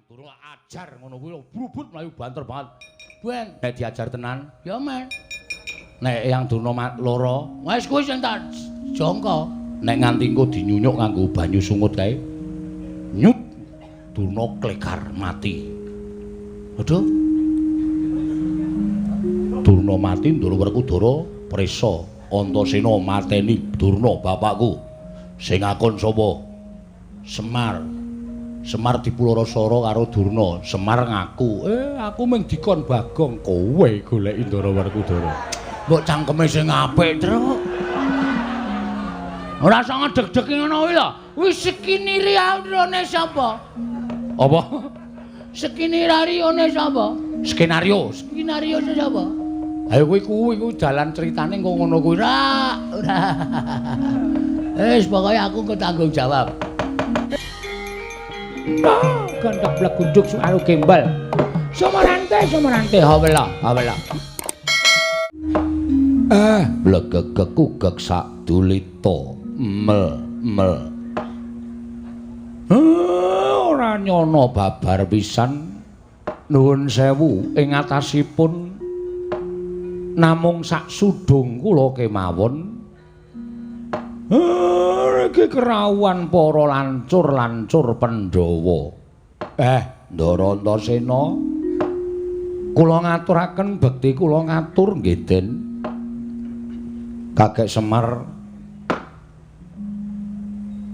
Durna ajar ngono kuwi brubut mlayu banter banget. Ben nek diajar tenan, ya men. Nek Eyang Durna lara, wis kuwi sing tak jangka. Nek nganti engko dinyunyuk nganggo banyu sungut kae. Nyut Durna klekar mati. Aduh. Durna mati, Ndara Werkudara prisa. Antasena mateni Durna bapakku. Sing ngakon sapa? Semar. Semar dipulara-sara karo Durna. Semar ngaku, aku mung dikon Bagong, kowe goleki Ndara Werkudara. Mbok cangkeme sing apik, Truk. Ora usah ngedeg-deg ngono kuwi lho. Wis skinarione sapa? Apa? Skinarione sapa? Skenario. Skenario sapa? Ayo kuwi kuwi dalan critane engko ngono kuwi. Ora, ora. Wis pokoke aku engko tanggung jawab. Gendhok blegunduk suaru gembel. Sumarante, sumarante hawela, hawela. Blegegekugek sak dulita. Mel, mel. Ora nyono babar pisan. Nuwun sewu ing atasipun namung sak sudung kula kemawon. Iki kerawuhan para lancur-lancur Pandhawa. Ndara Antasena, kula ngaturaken bekti kula ngatur nggih Den. Kakek Semar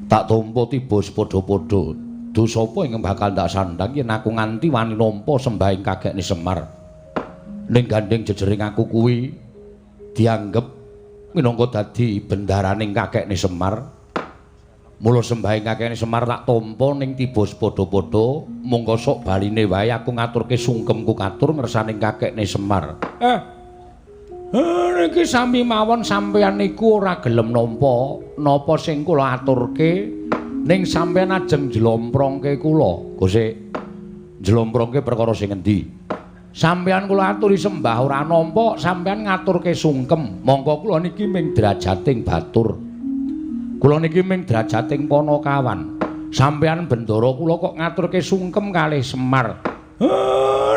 tak tampa tiba sepadha-padha. Dosa apa ingkang bakal ndak sandhang yen aku nganti wani nampa sembahing kakekne Semar. Ning gandeng jejering aku kuwi dianggep minangka dadi bendaraning kakekne Semar. Mula sembahing kakekne Semar tak tampa ning tiba sepadha-padha, mongko sok baline wae aku ngaturke sungkemku katur ngersaning kakekne Semar. Niki sami mawon sampeyan niku ora gelem nampa napa sing kula aturke, ning sampeyan ajeng njlomprongke kula. Gose njlomprongke perkara sing endi? Sampeyan kula aturi sembah ora nampa, sampeyan ngaturke sungkem. Mongko kula niki ming drajating batur. Kula niki ming drajating panakawan. Sampeyan bendara kula kok ngaturke sungkem kalih Semar.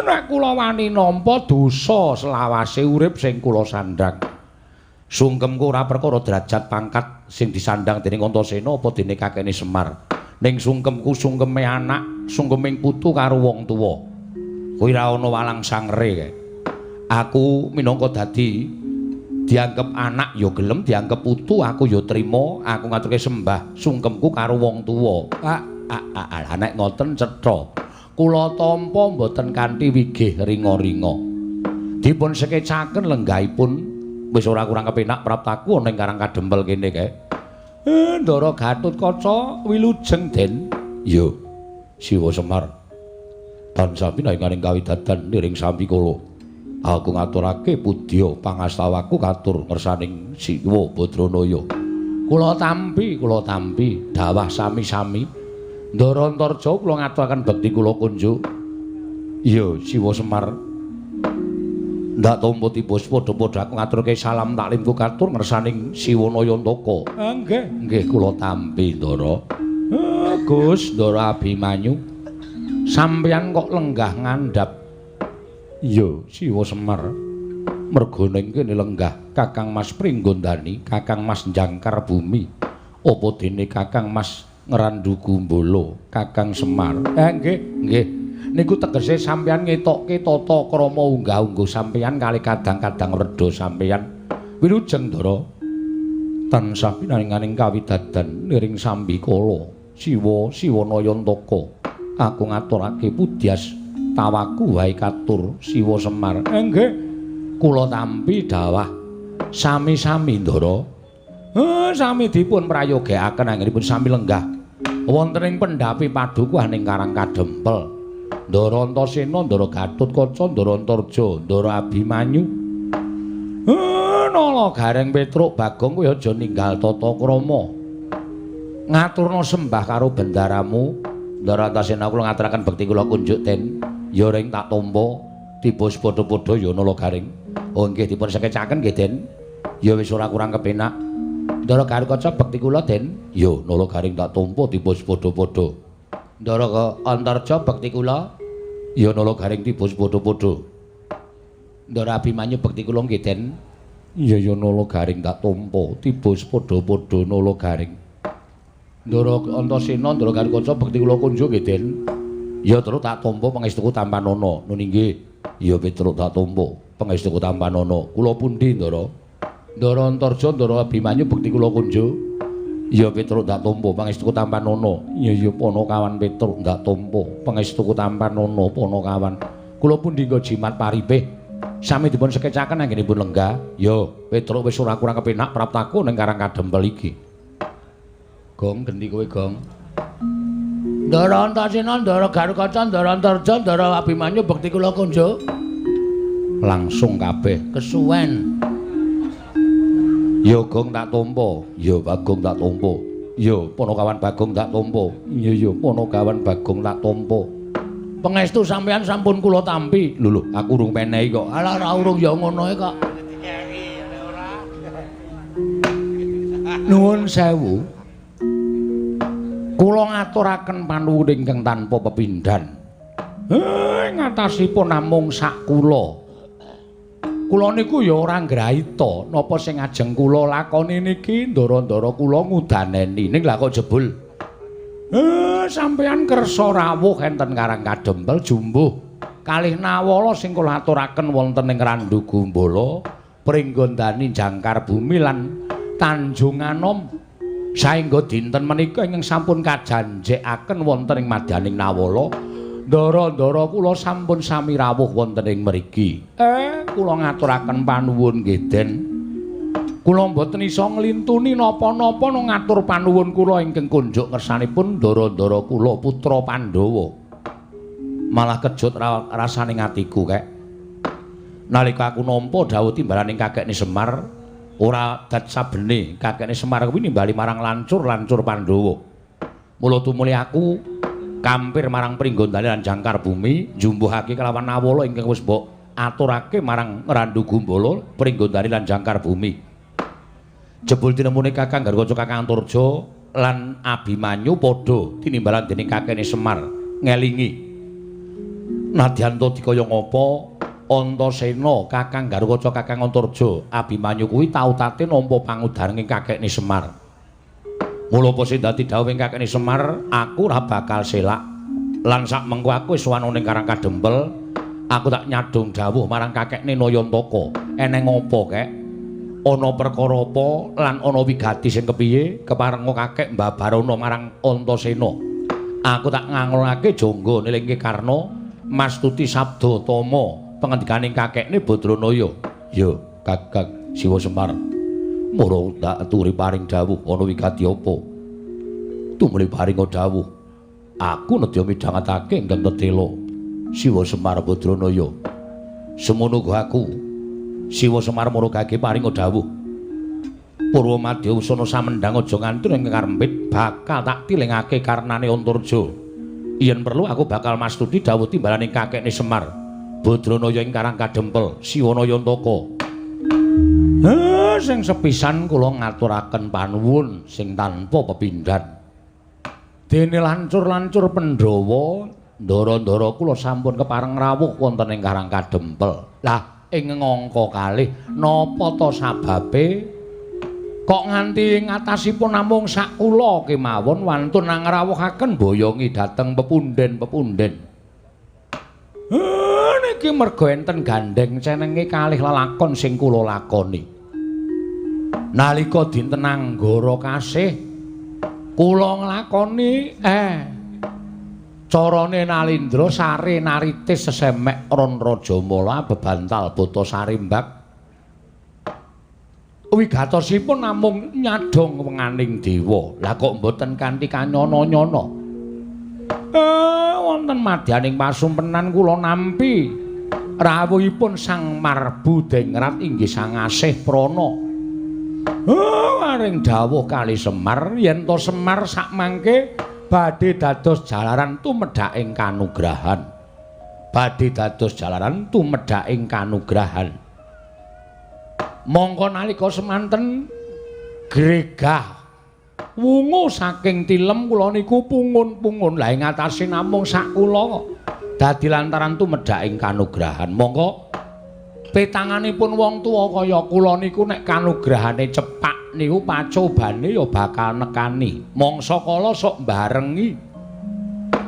Nek kula wani nampa dosa selawase urip sing kula sandhang. Sungkemku ora perkara derajat pangkat sing disandhang dening Antasena apa dene kakekne Semar. Ning sungkemku sungkeme anak, sungkeming putu karo wong tuwa. Kuwi ra ana walang sangre kae. Aku minangka dadi dianggep anak ya gelem, dianggep putu aku ya trima, aku ngaturke sembah sungkemku karo wong tuwa. Nek ngoten cetha. Kula tampa mboten kanthi wigih ringa-ringa. Dipun sekecaken lenggahipun wis ora kurang kepenak praptaku ana ing Karang Kadempel kene kae. Ndara Gatotkaca wilujeng Den. Iya. Siwa Semar. Tansah pinanganing kawidadan niring sambikala. Aku ngaturake pudya pangastawaku katur ngersaning Siwa Badranaya. Kula tampi dawah sami-sami. Ndara Antarja kula ngaturaken bekti kula kunjuk. Iya, Siwa Semar. Ndak tampa tiba padha-padha aku ngaturke salam taklimku katur ngersaning Siwa Nayantaka. Nggih, nggih kula tampi Ndara. Gus Ndara Abimanyu. Sampeyan kok lenggah ngandhap. Iya, Siwa Semar. Merga ning kene lenggah Kakang Mas Pringgondani, Kakang Mas Jangkar Bumi. Apa dene Kakang Mas Ngrandu Gumbala, Kakang Semar. Nggih, nggih. Niku tegese sampeyan ngetokke tata krama unggah-ungguh sampeyan kali kadang-kadang werda sampeyan. Wilujeng Ndara. Tansah pinaringaning kawidadan niring sambikala Siwa Siwa Nayantaka. Aku ngaturake pudyas tawaku wae katur Siwa Semar. Nggih. Kula tampi dawah sami-sami Ndara. Sami dipun prayogakaken anggenipun sami lenggah wonten ing pendhapi padukuhan ing Karang Kadempel. Ndara Antasena, Ndara Gatotkaca, Ndara Antarja, Ndara Abimanyu. Nala Gareng Petruk Bagong kowe aja ninggal tata krama. Ngaturna sembah karo bendaramu. Ndara Antasena kula ngaturaken bekti kula kunjuk Den. Ya ring tak tampa tiba padha-padha ya Nala Gareng. Oh nggih dipun sekecaken nggih Den. Ya wis ora kurang kepenak. Ndara Gatotkaca bekti kula Den. Ya Nala Gareng tak tampa tiba padha-padha. Ndara Antarja bekti kula. Ya Nala Garing tiba padha-padha. Ndara Abimanyu bekti kula nggih Den. Iya ya Nala Garing tak tampa, tiba padha-padha Nala Garing. Ndara Antasena, Ndara Garukaca bekti kula kunjuk nggih Den. Ya terus tak tampa pangestuku tampanana. Nun inggih. Ya Petruk tak tampa pangestuku tampanana. Kula pundi Ndara? Ndara Antarja, Ndara Abimanyu bekti kula kunjuk. Ya Petruk tak tampa pangestuku tampanana. Iya ya Panakawan Petruk tak tampa pangestuku tampanana Panakawan. Kula pundi nggo jimat paripih. Sami dipun sekecaken anggenipun lenggah. Ya Petruk wis ora kurang kepenak praptaku ning Karang Kadempel iki. Gong genti kowe Gong. Ndara Antasena, Ndara Garukaca, Ndara Antarja, Ndara Abimanyu bekti kula kunjuk. Langsung kabeh kesuwen. Ya Gong tak tampa, ya Bagong tak tampa. Ya Panakawan Bagong tak tampa. Ya ya Panakawan Bagong tak tampa. Pangestu sampeyan sampun kula tampi. Lho lho, aku urung menehi kok. Alah ora urung ya ngono e kok. Nuwun sewu. Kula ngaturaken panuwun ingkang tanpa pepindhan. Ngatasipun namung sak kula. Kula niku ya ora ngraita napa sing ajeng kula lakoni niki ndara-ndara kula ngudaneni. Ning lha kok jebul sampeyan kersa rawuh enten Karang Kadempel jumbuh kalih nawala sing kula aturaken wonten ing Randu Gumbala, Pringgondani Jangkar Bumi lan Tanjung Anom. Saengga dinten menika ingkang sampun kajanjekaken wonten ing madyaning nawala, ndara-ndara kula sampun sami rawuh wonten ing mriki. Kula ngaturaken panuwun nggih Den. Kula mboten iso nglintuni napa-napa ngatur panuwun kula ingkang kunjuk ngersanipun ndara-ndara kula putra Pandhawa. Malah kejut rasane atiku kek. Nalika aku nampa dawuh timbalaning kakekne Semar, ora dat sabene kakekne Semar kuwi nimbali marang lancur-lancur Pandhawa. Mula tumuli aku kampir marang Pringgondani lan Jangkar Bumi njumbuhake kelawan nawala ingkang wis mbok aturake marang Randu Gumbala, Pringgondani lan Jangkar Bumi. Jebul tinemune Kakang Garukaca, Kakang Antarja lan Abimanyu padha tinimbalan dening kakekne Semar ngelingi. Nadyan ta dikaya ngapa Antasena, Kakang Garukaca, Kakang Antarja, Abimanyu kuwi tau tate nampa pangudaring kakekne Semar. Mula apa sing dadi dawuhing kakekne Semar, aku ora bakal selak. Lan sak mengko aku wis sowan ning Karang Kadempel, aku tak nyadong dawuh marang kakekne Nayantaka. Eneng apa kek? Ana perkara apa lan ana wigati sing kepiye keparenga kakek mbabarana marang Antasena. Aku tak ngangolake jangga nilingke Karna mastuti sabda tama pengendikaning kakekne Badranaya. Ya, Kakang Siwa Semar. Mara tak aturi paring dawuh ana wigati apa? Tumuli paring dawuh. Aku nedya midhangetake ingkang tetela Siwa Semar Badranaya. Semono uga aku Siwa Semar mara gage paring dawuh. Purwa madya usana samendhang aja nganti ing karempit bakal tak tilingake karnane Antarja. Yen perlu aku bakal mastuti dawuh timbalaning kakekne Semar Badranaya ing Karang Kadempel Siwa Nayantaka. Sing sepisan kula ngaturaken panuwun sing tanpa pepindhan. Dene lancur-lancur Pandhawa, ndara-ndara kula sampun kepareng rawuh wonten ing Karang Kadempel. Lah ing ngangka kalih napa ta sababe kok nganti ngatasipun namung sak kula kemawon wantun ngrawuhaken boyongi dhateng pepunden-pepunden. Niki merga enten gandheng cenenge kalih lelakon sing kula lakoni. Nalika dinten Anggara kasih kula nglakoni carane Nalindra sare naritis sesemek Ron Rajamala bebantal bata sarimbak. Wigatosipun namung nyadhong wenganing dewa. Lah kok mboten kanthi kanyana-nyana. Wonten madyaning pasumpenan kula nampi rawuhipun Sang Marbu Dengrat inggih Sang Asih Prana. Paring dawuh kali Semar yen to Semar sakmangke badhe dados jalaran tumedhaking kanugrahan. Badhe dados jalaran tumedhaking kanugrahan. Mongko nalika semanten gregah Wungu saking tilem kula niku pungun-pungun. Lah ing atase namung sak kula kok dadi lantaran tumedhaking kanugrahan. Monggo petanganipun wong tuwa kaya kula niku nek kanugrahane cepak niku pacobane ya bakal nekani. Mangsa kala sok mbarengi.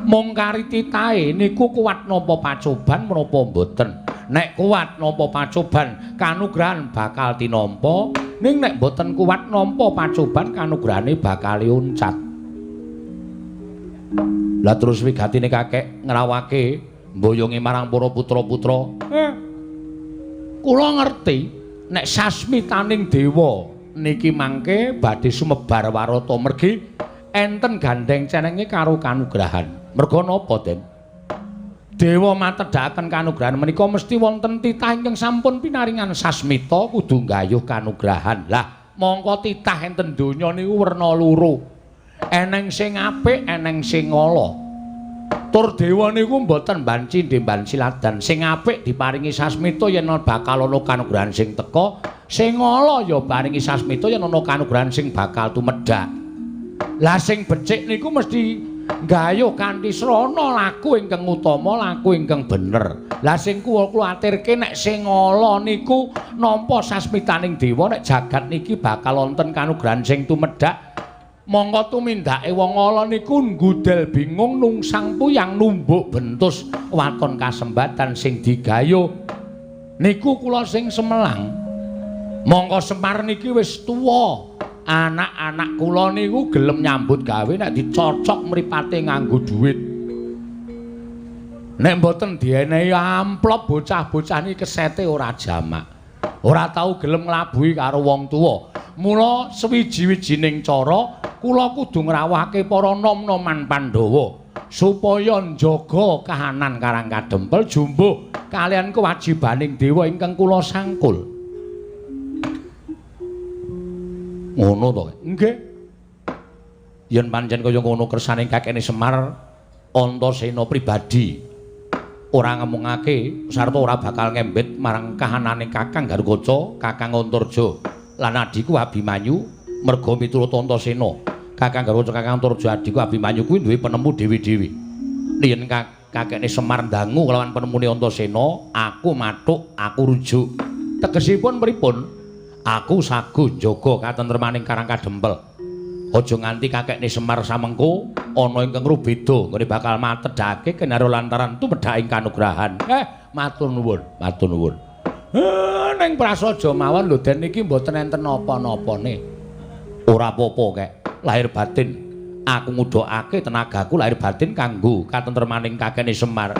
Mung kari titahe niku kuat napa pacoban menapa mboten. Nek kuat napa pacoban kanugrahan bakal tinampa, ning nek mboten kuat nampa pacoban kanugrahane bakal uncat. Lah terus wigatine kakek ngrawake mboyonge marang para putra-putra. Kula ngerti nek sasmitaning dewa niki mangke badhe sumebar warata mergi enten gandeng cenenge karo kanugrahan. Merga napa, Den? Dewa matedhakaken kanugrahan menika mesti wonten titah ingkang sampun pinaringan sasmita kudu nggayuh kanugrahan. Lah, mongko titah enten donya niku werna loro. Eneng sing apik, eneng sing ala. Tur dewa niku mboten banci ndemban siladan. Sing apik diparingi sasmita yen bakal ana kanugrahan sing teka, sing ala ya paringi sasmita yen ana kanugrahan sing bakal tumedhak. Lah sing becik niku mesti nggayuh kanthi srana laku ingkang utama, laku ingkang bener. Lah sing kula kuwatirke nek sing ala niku nampa sasmitaning dewa nek jagat niki bakal wonten kanugrahan sing tumedhak. Mongko tumindake wong ala niku nggudel bingung nungsang puyang numbuk bentus waton kasembatan sing digayuh. Niku kula sing semelang. Mongko Semar niki wis tuwa. Anak-anak kula niku gelem nyambut gawe nek dicocok mripate nganggo dhuwit. Nek mboten dienehi amplop bocah-bocah niki kesete ora jamak. Ora tau gelem nglabuhi karo wong tuwa. Mula sewiji-wijining cara kula kudu ngrawuhake para nom-noman Pandhawa supaya njaga kahanan Karang Kadempel jumbuh kaliyan kewajibaning dewa ingkang kula sangkul. Ngono to? Nggih. Yen pancen kaya ngono kersane kakene Semar Antasena pribadi ora ngemungake sarta ora bakal ngembet marang kahanane Kakang Garukaca, Kakang Antarja lan adhiku Abimanyu merga miturut Antasena. Kakang Garukaca, Kakang Antarja, adhiku Abimanyu kuwi duwe penemu dhewe-dhewe. Yen kakekne Semar ndangu kelawan penemune Antasena, aku mathuk, aku rujuk. Tegesipun pripun? Aku sago njaga katentremaning Karang Kadempel. Aja nganti kakekne Semar samengko ana ingkang rubeda nggone bakal matedhake kenaro lantaran tumedhaking kanugrahan. Matur nuwun, matur nuwun. Ning prasaja mawon lho Den niki mboten enten napa-napane. Ora apa-apa kek, lahir batin. Aku ngudhokake tenagaku lahir batin kanggo katentremaning kakekne Semar.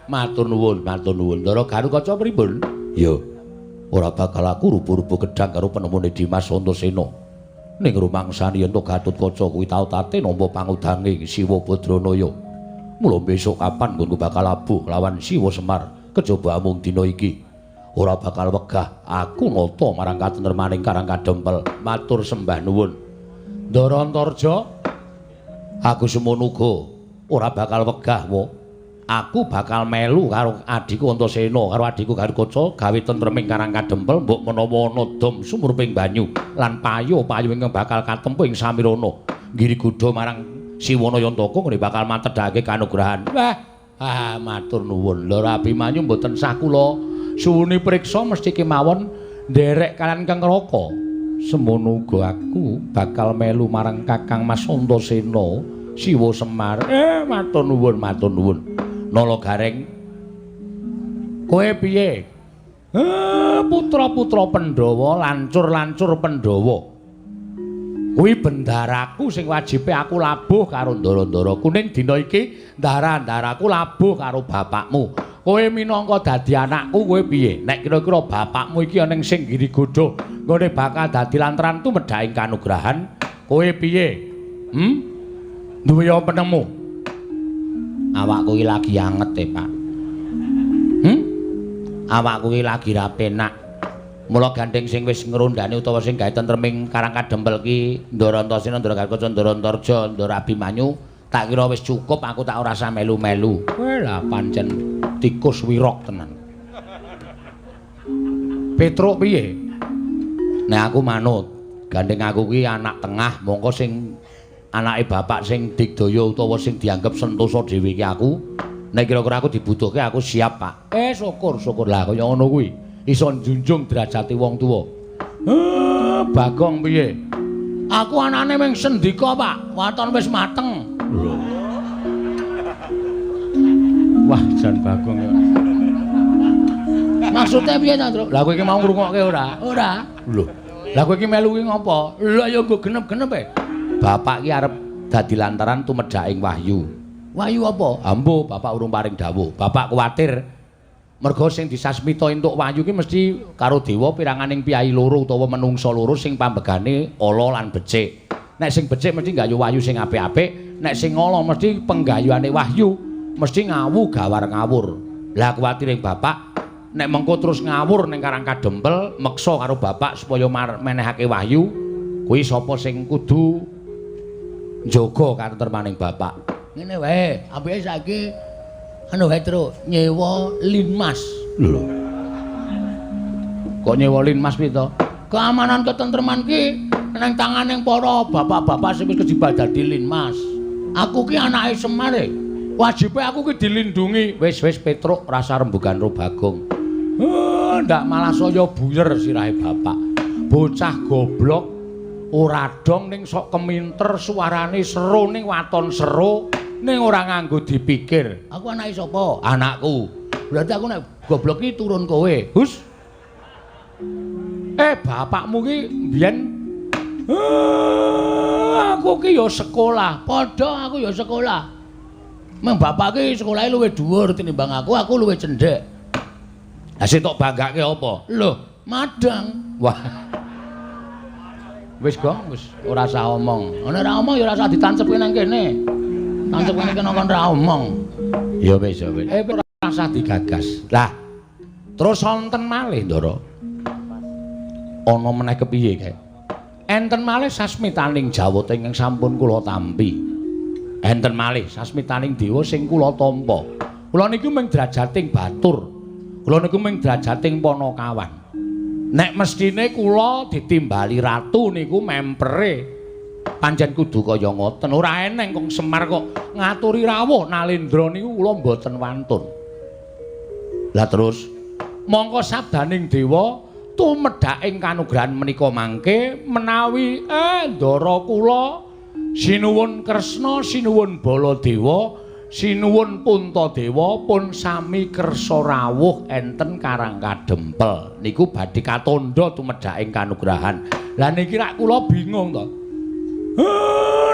Matur nuwun, matur nuwun. Ndara Garukaca pripun? Ya. Ora bakal aku rubuh-rubuh gedhang karo penemune Dimas Antasena. Ning rumangsane yen to Gatotkaca kuwi tau tate nampa pangudange Siwa Badranaya. Mula besok kapan nggonku bakal labuh lawan Siwa Semar kejaba amung dina iki. Ora bakal wegah aku nata marang katentremaning Karang Kadempel. Matur sembah nuwun. Ndara Antarja, aku semono uga ora bakal wegah wa. Aku bakal melu karo adhiku Antasena karo adhiku Garukaca gawe tentreming Karang Kadempel mbok menawa ana dom sumurping banyu lan payu-payu ingkang bakal katempuh ing samirana. Nggiri gudha marang Siwana Yantaka ngene bakal matedhake kanugrahan. Wah, matur nuwun. Lho Abimanyu mboten sah kula suwuni priksa mesti kemawon nderek kaliyan Kang Raka. Semono uga aku bakal melu marang Kakang Mas Antasena Siwa Semar. Matur nuwun, matur nuwun. Nala Gareng, kowe piye? Putra-putra Pandhawa, lancur-lancur Pandhawa. Kuwi bendaraku sing wajibe aku labuh karo ndara-ndara kuning dina iki, ndara-ndaraku labuh karo bapakmu. Kowe minangka dadi anakku, kowe piye? Nek kira-kira bapakmu iki ana sing giri godha, nggone bakal dadi lantaran tumedhaking kanugrahan, kowe piye? Duwe penemu? Awakku iki lagi anget e, Pak. Awakku iki lagi ra penak. Mula gandeng sing wis ngrondani utawa sing gawe tentreming Karang Kadempel ki Ndara Antasena, Ndara Garukaca, Ndara Antarja, Ndara Abimanyu, tak kira wis cukup aku tak ora usah melu-melu. Kowe lah pancen tikus wirok tenan. Petruk piye? Nek aku manut, Gandeng aku ki anak tengah, mongko sing anake bapak sing digdaya utawa sing dianggep sentosa dhewe iki aku. Nek kira-kira aku dibutuhke aku siap, Pak. Syukur, syukur lah kaya ngono kuwi. Iso njunjung derajate wong tuwa. Bagong piye? Aku anane mung sendika, Pak. Waton wis mateng. Lho. Wah, jan Bagong ya. Maksudnya piye ta, Truk? Lah kowe iki mau ngrungokke ora? Ora. Lho. Lah kowe iki melu ki ngopo? Lah ya nggo genep-genep e. Bapak ki arep dadi lantaran tumedhaking wahyu. Wahyu apa? Ambo, bapak urung paring dawuh. Bapak kuwatir mergo sing disasmita entuk wahyu ki mesti karo dewa piranganing piyayi loro utawa menungsa loro sing pambegane ala lan becik. Nek sing becik mesti nggayuh wahyu sing apik-apik, nek sing ala mesti penggayuhane wahyu mesti ngawu gawar ngawur. Lah kuwatire bapak nek mengko terus ngawur ning Karang Kadempel meksa karo bapak supaya menehake wahyu, kuwi sapa sing kudu njaga katentremaning bapak. Ngene wae, apike saiki anu wae Truk, nyewa Linmas. Lho. Kok nyewa Linmas piye to? Keamanan ketentreman ki nang tangane para bapak-bapak sing wis kejibal dadi Linmas. Aku ki anake Semar e. Wajibe aku ki dilindungi. Wis wis Petruk rasa rembugan ro Bagong. Ndak malah saya buyer sirahe bapak. Bocah goblok ora dong ning sok keminter suarane seru ning waton seru ning ora nganggo dipikir. Aku anake sapa? Anakku. Berarti aku nek goblok ki turun kowe. Hus. Bapakmu ki mbiyen aku ki ya sekolah. Padha aku ya sekolah. Meng bapak ki sekolahe luwih dhuwur tinimbang aku, aku luwih cendhek. Lah sing tok banggake apa? Lho, madang. Wah. Wis Gong, wis ora usah omong. Nek ora omong ya ora usah ditancepke nang kene. Tancepke nang kene kon ora omong. Ya wis, ya wis. Ora usah digagas. Lah, terus wonten malih, Ndara. Ana meneh kepiye kae? Enten malih sasmitaning Jawata ingkang sampun kula tampi. Enten malih sasmitaning dewa sing kula tampa. Kula niku mung drajating batur. Kula niku mung drajating panakawan. Nek mestine kula ditimbali ratu niku mempere. Pancen kudu kaya ngoten. Ora eneng kong Semar kok ngaturi rawuh Nalendra niku kula mboten wantun. Lah terus mongko sabdaning dewa tumedhaking kanugrahan menika mangke menawi ndara kula sinuwun Kresna, sinuwun Baladewa, sinuwun Puntadewa pun sami kersa rawuh enten Karang Kadempel. Niku badhe katandha tumedhaking kanugrahan. Lah niki rak kula bingung to.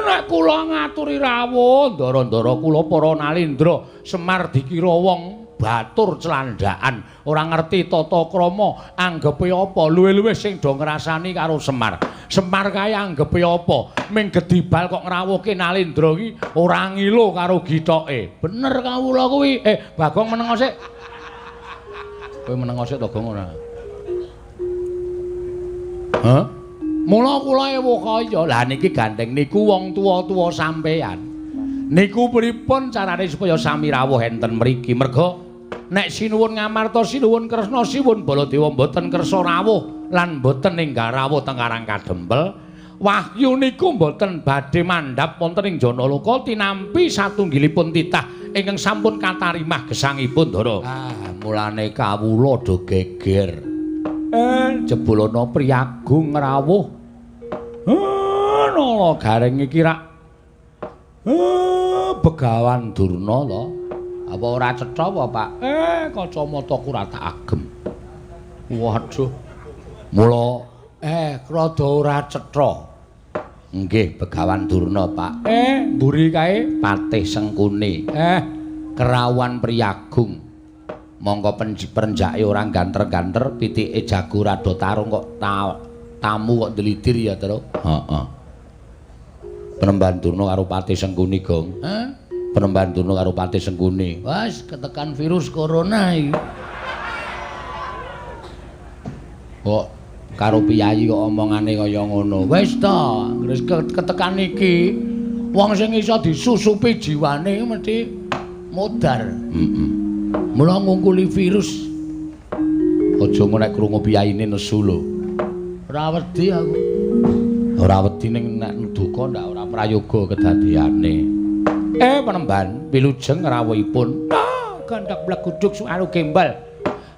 Nek kula ngaturi rawuh ndara-ndara kula para Nalendra Semar dikira wong batur celandaan, ora ngerti tata krama, anggepe apa, luwih-luwih sing do ngrasani karo Semar. Semar kae anggepe apa? Ming gedibal kok ngrawuhke Nalendra iki ora ngilo karo githoke. Bener kawula kuwi. Bagong meneng sik. Kowe meneng sik to, Gong, ora? Hah? Mula kula ewuh kaya. Lah niki gandeng niku wong tuwa-tuwa sampeyan. Niku pripun carane supaya sami rawuh enten mriki? Merga nek sinuwun Ngamarta, sinuwun Kresna, sinuwun Baladewa mboten kersa rawuh lan mboten enggal rawuh teng Karang Kadempel, wahyu niku mboten badhe mandhap wonten ing Janaloka tinampi satunggilipun titah ingkang sampun katarimah gesangipun, Ndara. Ah, mulane kawula do geger. Jebul ana priyagung rawuh. Nala Gareng iki rak Begawan Durna to. Apa ora cetha apa, Pak? Kacamataku ora tak agem. Waduh. Mula rada ora cetha. Nggih, Begawan Durna, Pak. Mburi kae Patih Sengkuni. Kerawuhan priyagung. Mongko perenjake ora ganter-ganter, pitike jago rada tarung kok tamu kok ndelidir ya, Truk. Heeh. Penemban Durna karo Patih Sengkuni, Gong. Hah? Penemban Durna karo Patih Sengkuni. Wes ketekan virus corona iki. Kok karo piyayi kok omongane kaya ngono. Wis to, wis ketekan iki wong sing iso disusupi jiwane mesti modar. Heeh. Mula ngungkuli virus. Aja ngono nek krungu piyayine nesu lho. Ora wedi aku. Ora wedi ning nek duka ndak ora prayoga kedadeane. Penemban wilujeng rawuhipun. Ah, gandhak bleguduk suaru gembal.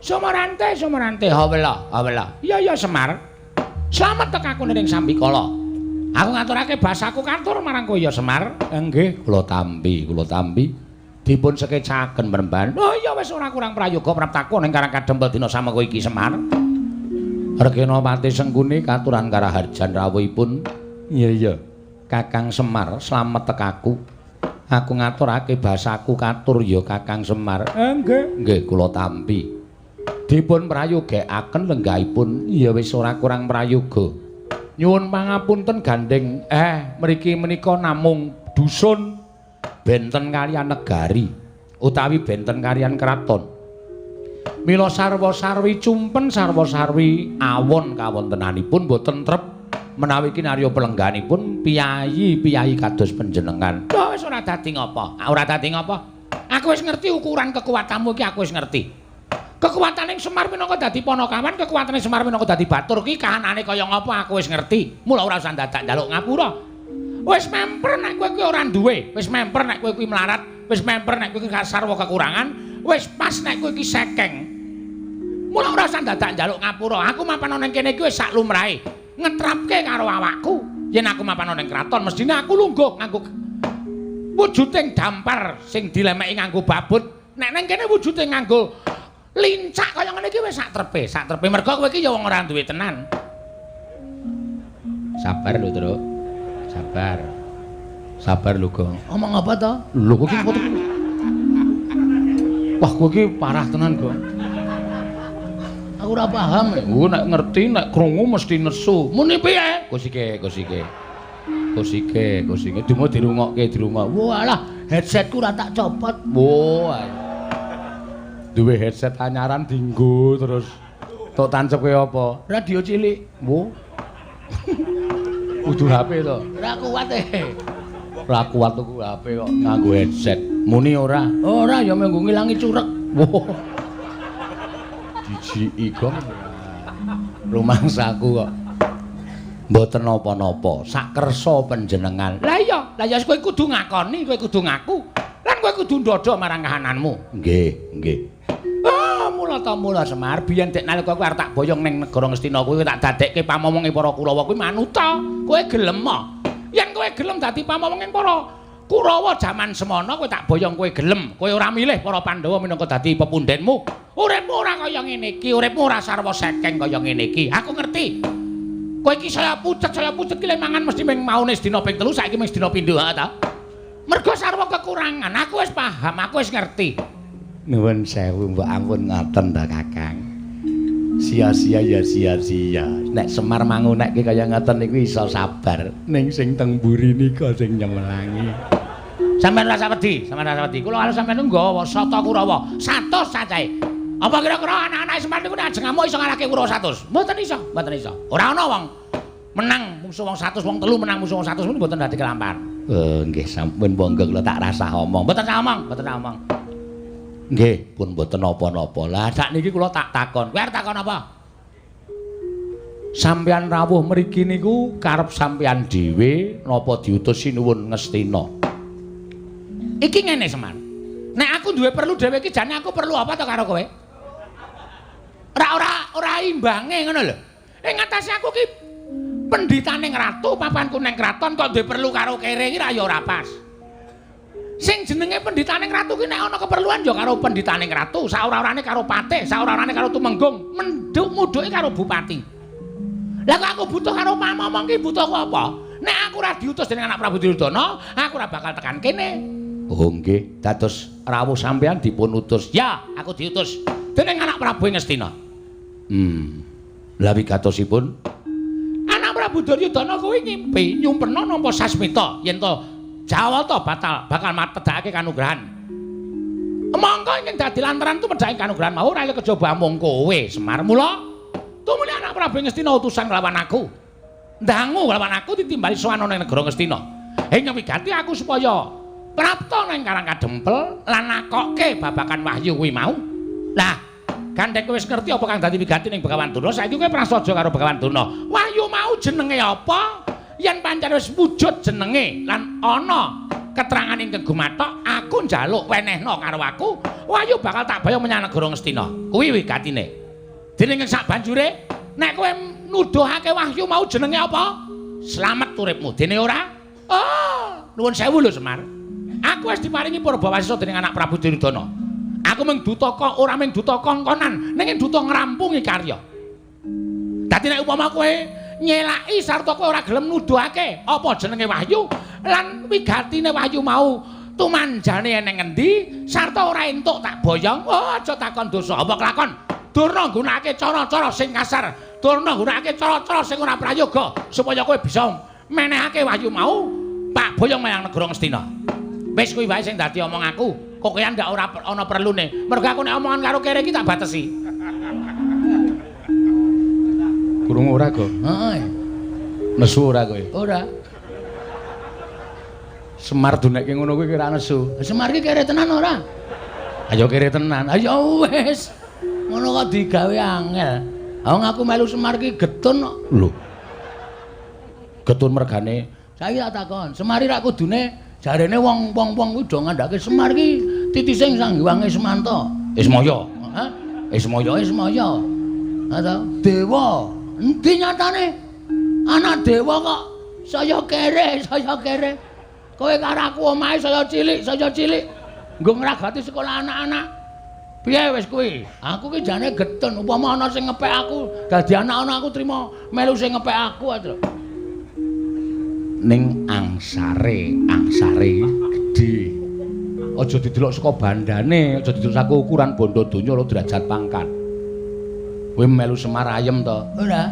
Sumarante, sumarante, hawela, hawela. Iya iya Semar. Slamet tekaku ning sambikala. Aku ngaturake basaku katur marang kowe ya Semar. Nggih, kula tampi, kula tampi. Dipun sekecaken penemban. Oh iya wis ora kurang prayoga praptaku ning Karang Kadempel dina samengko iki Semar. Regenapati Sengkuni katuran karaharjan rawuhipun. Iya iya. Kakang Semar slamet tekaku. Aku ngaturake basaku katur ya Kakang Semar. Nggih, nggih kula tampi. Dipun prayogekaken lenggahipun. Ya wis ora kurang prayoga. Nyuwun pangapunten gandeng. Mriki menika namung dusun benten kaliyan negari utawi benten kaliyan kraton. Mila sarwa-sarwi cumpen sarwa-sarwi awon kawontenanipun boten trep menawi kinarya pelengganipun piyayi-piyayi kados panjenengan. Lho wis ora dadi ngapa? Ora dadi ngapa? Aku wis ngerti ukuran kekuatanmu iki, aku wis ngerti. Kekuatane Semar minangka dadi panakawan, kekuatane Semar minangka dadi batur ki kahanane kaya ngapa aku wis ngerti. Mula ora usah dadak njaluk ngapura. Wis memper nek kowe kuwi ora duwe, wis memper nek kowe kuwi melarat, wis memper nek kowe kuwi sarwa kekurangan, wis pas nek kowe iki sekeng. Mula ora usah dadak njaluk ngapura. Aku mapan ana ning kene iki wis sak lumrahe. Ngetrapke karo awakku. Yen aku mapan ana ning kraton mestine aku lungguh nganggo wujuding dampar sing dilemeki nganggo babut. Nek ning kene wujude nganggo lincak kaya ngene iki wis sak trepe, sak trepe. Mergo kowe iki ya wong ora duwe tenan. Sabar lho, Truk. Sabar. Sabar lho, Gong. Omong apa to? Lho kowe iki foto. Wah, kowe iki parah tenan, Gong. Aku ora paham. Oh, nek ngerti nek krungu mesti nesu. Muni piye? Kusike, kusike. Kusike, kusike. Dumo dirungokke, dirungok. Walah, headsetku ora tak copot. Wah. Duwe headset anyaran dinggo terus. Tok tancep kaya apa? Radio cilik. Wo. Kudu HP to. Ora kuat e. Ora kuat tuku HP kok nganggo headset. Muni ora? Ora ya mung ngilangi curek. Wo. Jijiki Gong. Rumangsaku kok mboten napa-napa. Sakersa panjenengan. Lah iya, lah ya kowe kudu ngakoni, kowe kudu ngaku. Lan kowe kudu ndodho marang kahananmu. Nggih, nggih. Ah, mula ta mula Semar, biyen dek nalika kowe arep tak boyong ning negara Ngastina kuwi tak dadekke pamomonge para Kurawa kuwi manuta. Kowe gelem ah? Yen kowe gelem dadi pamomonge para Kurawa jaman semono kowe tak boyong kowe gelem. Kowe ora milih para Pandhawa minangka dadi pepundhenmu. Uripmu ora kaya ngene iki, uripmu ora sarwa sekeng kaya ngene iki. Aku ngerti. Kowe iki saya pucet ki le mangan mesti ming maune sedina ping 3, saiki ming sedina pindho ha ta. Mergo sarwa kekurangan, aku wis paham, aku wis ngerti. Nuwun sewu mbok ampun ngoten ta Kakang. Sia-sia ya sia-sia. Nek Semar mangunekke kaya ngoten niku iso sabar. Ning sing teng mburi nika sing nyemelangi. Sampeyan ora usah wedi, sampeyan ora usah wedi. Kula karo sampeyan nggawa sata Kurawa 100 cacahe. Apa kira-kira anak-anak Semar niku nek ajeng ngamuk iso ngalahke Kurawa 100? Mboten iso, mboten iso. Ora ana wong menang musuh wong 100, wong telu menang musuh wong 100 niku mboten dadi kelampahan. Nggih sampun monggo kula tak rasah omong. Mboten sah omong, mboten sah omong. Nggih, pun mboten napa-napa. Lah sakniki kula tak takon. Kowe arep takon apa? Sampeyan rawuh mriki niku karep sampeyan dhewe napa diutus Sinuwun Ngastina? Iki ngene Semar. Nek aku duwe perlu dhewe iki jane aku perlu apa to karo kowe? Ora imbange ngono lho. Ing ngatasé aku ki pendhitane ratu, papanku nang kraton kok duwe perlu karo kere iki ra ya ora pas. Sing jenenge pendhitane ratu ki nek ana keperluan ya karo pendhitane ratu, saora-orane karo patih, saora-orane karo tumenggung, menduk mudhuke karo bupati. Lah kok aku butuh karo pamomong ki butuhku apa? Nek aku ora diutus dening anak Prabu Duryudana, aku ora bakal tekan kene. Oh nggih, dados rawuh sampeyan dipun utus. Ya, aku diutus dening anak Prabu Ngastina. Lah wigatosipun anak Prabu Duryudana kuwi ngimpi nyumpena nampa sasmita yen to Jawata batal bakal matedhakake kanugrahan. Mongko ingkang dadi lantaran tumedhake kanugrahan mau ora kejaba amung kowe Semar. Mula tumuli anak Prabu Ngastina utusan kelawan aku. Ndangu kelawan aku ditimbali sowan ana ning negara Ngastina. Ing wigati aku supaya prapta nang Karang Kadempel lan nakokke babakan wahyu kuwi mau. Lah, gandeng kowe wis ngerti apa kang dadi wigati ning Begawan Durna, saiki kowe prasaja karo Begawan Durna. Wahyu mau jenenge apa? Yen pancen wis wujud jenenge lan ana keterangan ingkang gumathok, aku njaluk wenehna karo aku, wahyu bakal tak boyong menyang negara Ngastina. Kuwi wigatine. Dene ing sak banjure, nek kowe nuduhake wahyu mau jenenge apa? Slamet uripmu. Dene ora? Oh, nuwun sewu lho Semar. Aku wis diparingi purbawasisa dening anak Prabu Duryudana. Aku mung duta kok ora mung duta kongkonan, ning duta ngrampungi karya. Dadi nek upama kowe nyelaki sarta kowe ora gelem nuduhake apa jenenge wahyu lan wigatine wahyu mau tumanjane eneng endi sarta ora entuk tak boyong, oh aja takon dosa apa kelakon. Durna nggunakake cara-cara sing kasar, durna nggunakake cara-cara sing ora prayoga supaya kowe bisa menehake wahyu mau tak boyong menyang negara Ngastina. Wis kuwi wae sing dadi omong aku. Kokean ndak ora ana perlune. Mergo aku nek omongan karo kere iki tak batesi. Krungu ora, Go? Heeh. Nesu ora kowe? Ora. Semar dunekke ngono kuwi kira nesu. Semar iki kere tenan ora? Ayo kere tenan. Ayo wis. Ngono kok digawe angel. Wong aku melu Semar iki getun kok. Lho. Getun mergane. Saiki tak takon, Semar iki rak kudune jarene wong-wong kuwi do ngandhake Semar iki titise Sang Hyang Ismanta. Ismaya. Hah? Ismaya, Ismaya. Ha ta? Dewa. Endi nyatane? Anak dewa kok saya kere, saya kere. Kowe karo aku omahe saya cilik, saya cilik. Nggo ngragati sekolah anak-anak. Piye wis kuwi? Aku ki jane getun, upama ana sing ngepek aku, dadi anak-anak aku trima melu sing ngepek aku aja. Ning angsare, angsare gedhe. Aja didelok saka bandane, aja didelok saka ukuran bondo donya lho derajat pangkat. Kowe melu Semar ayem to? Ora.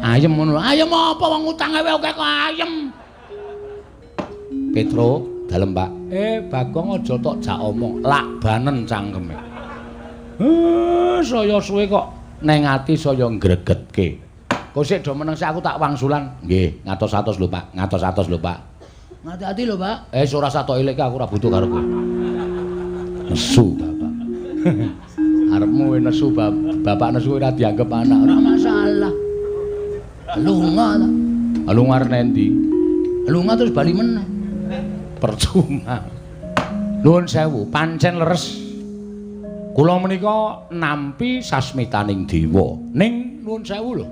Ayem ngono. Ayem apa wong utange wae akeh kok ayem. Petro, dalem Pak. Bagong aja tok jak omong, lak banen cangkeme. Saya suwe kok neng ati saya ngregetke. Kok sik do meneng sik aku tak wangsulan. Nggih, ngatos-atos lho Pak, ngatos-atos lho Pak. Ngati-ati lho Pak. Ora usah tok ilike aku ora butuh karo kowe. Nesu bapak. Arepmu nesu bapak nesu ora dianggep anak, ora masalah. Lunga ta. Lunga arep endi? Lunga terus bali meneh. Percuma. Nuwun sewu, pancen leres. Kula menika nampi sasmitaning dewa. Ning nuwun sewu lho.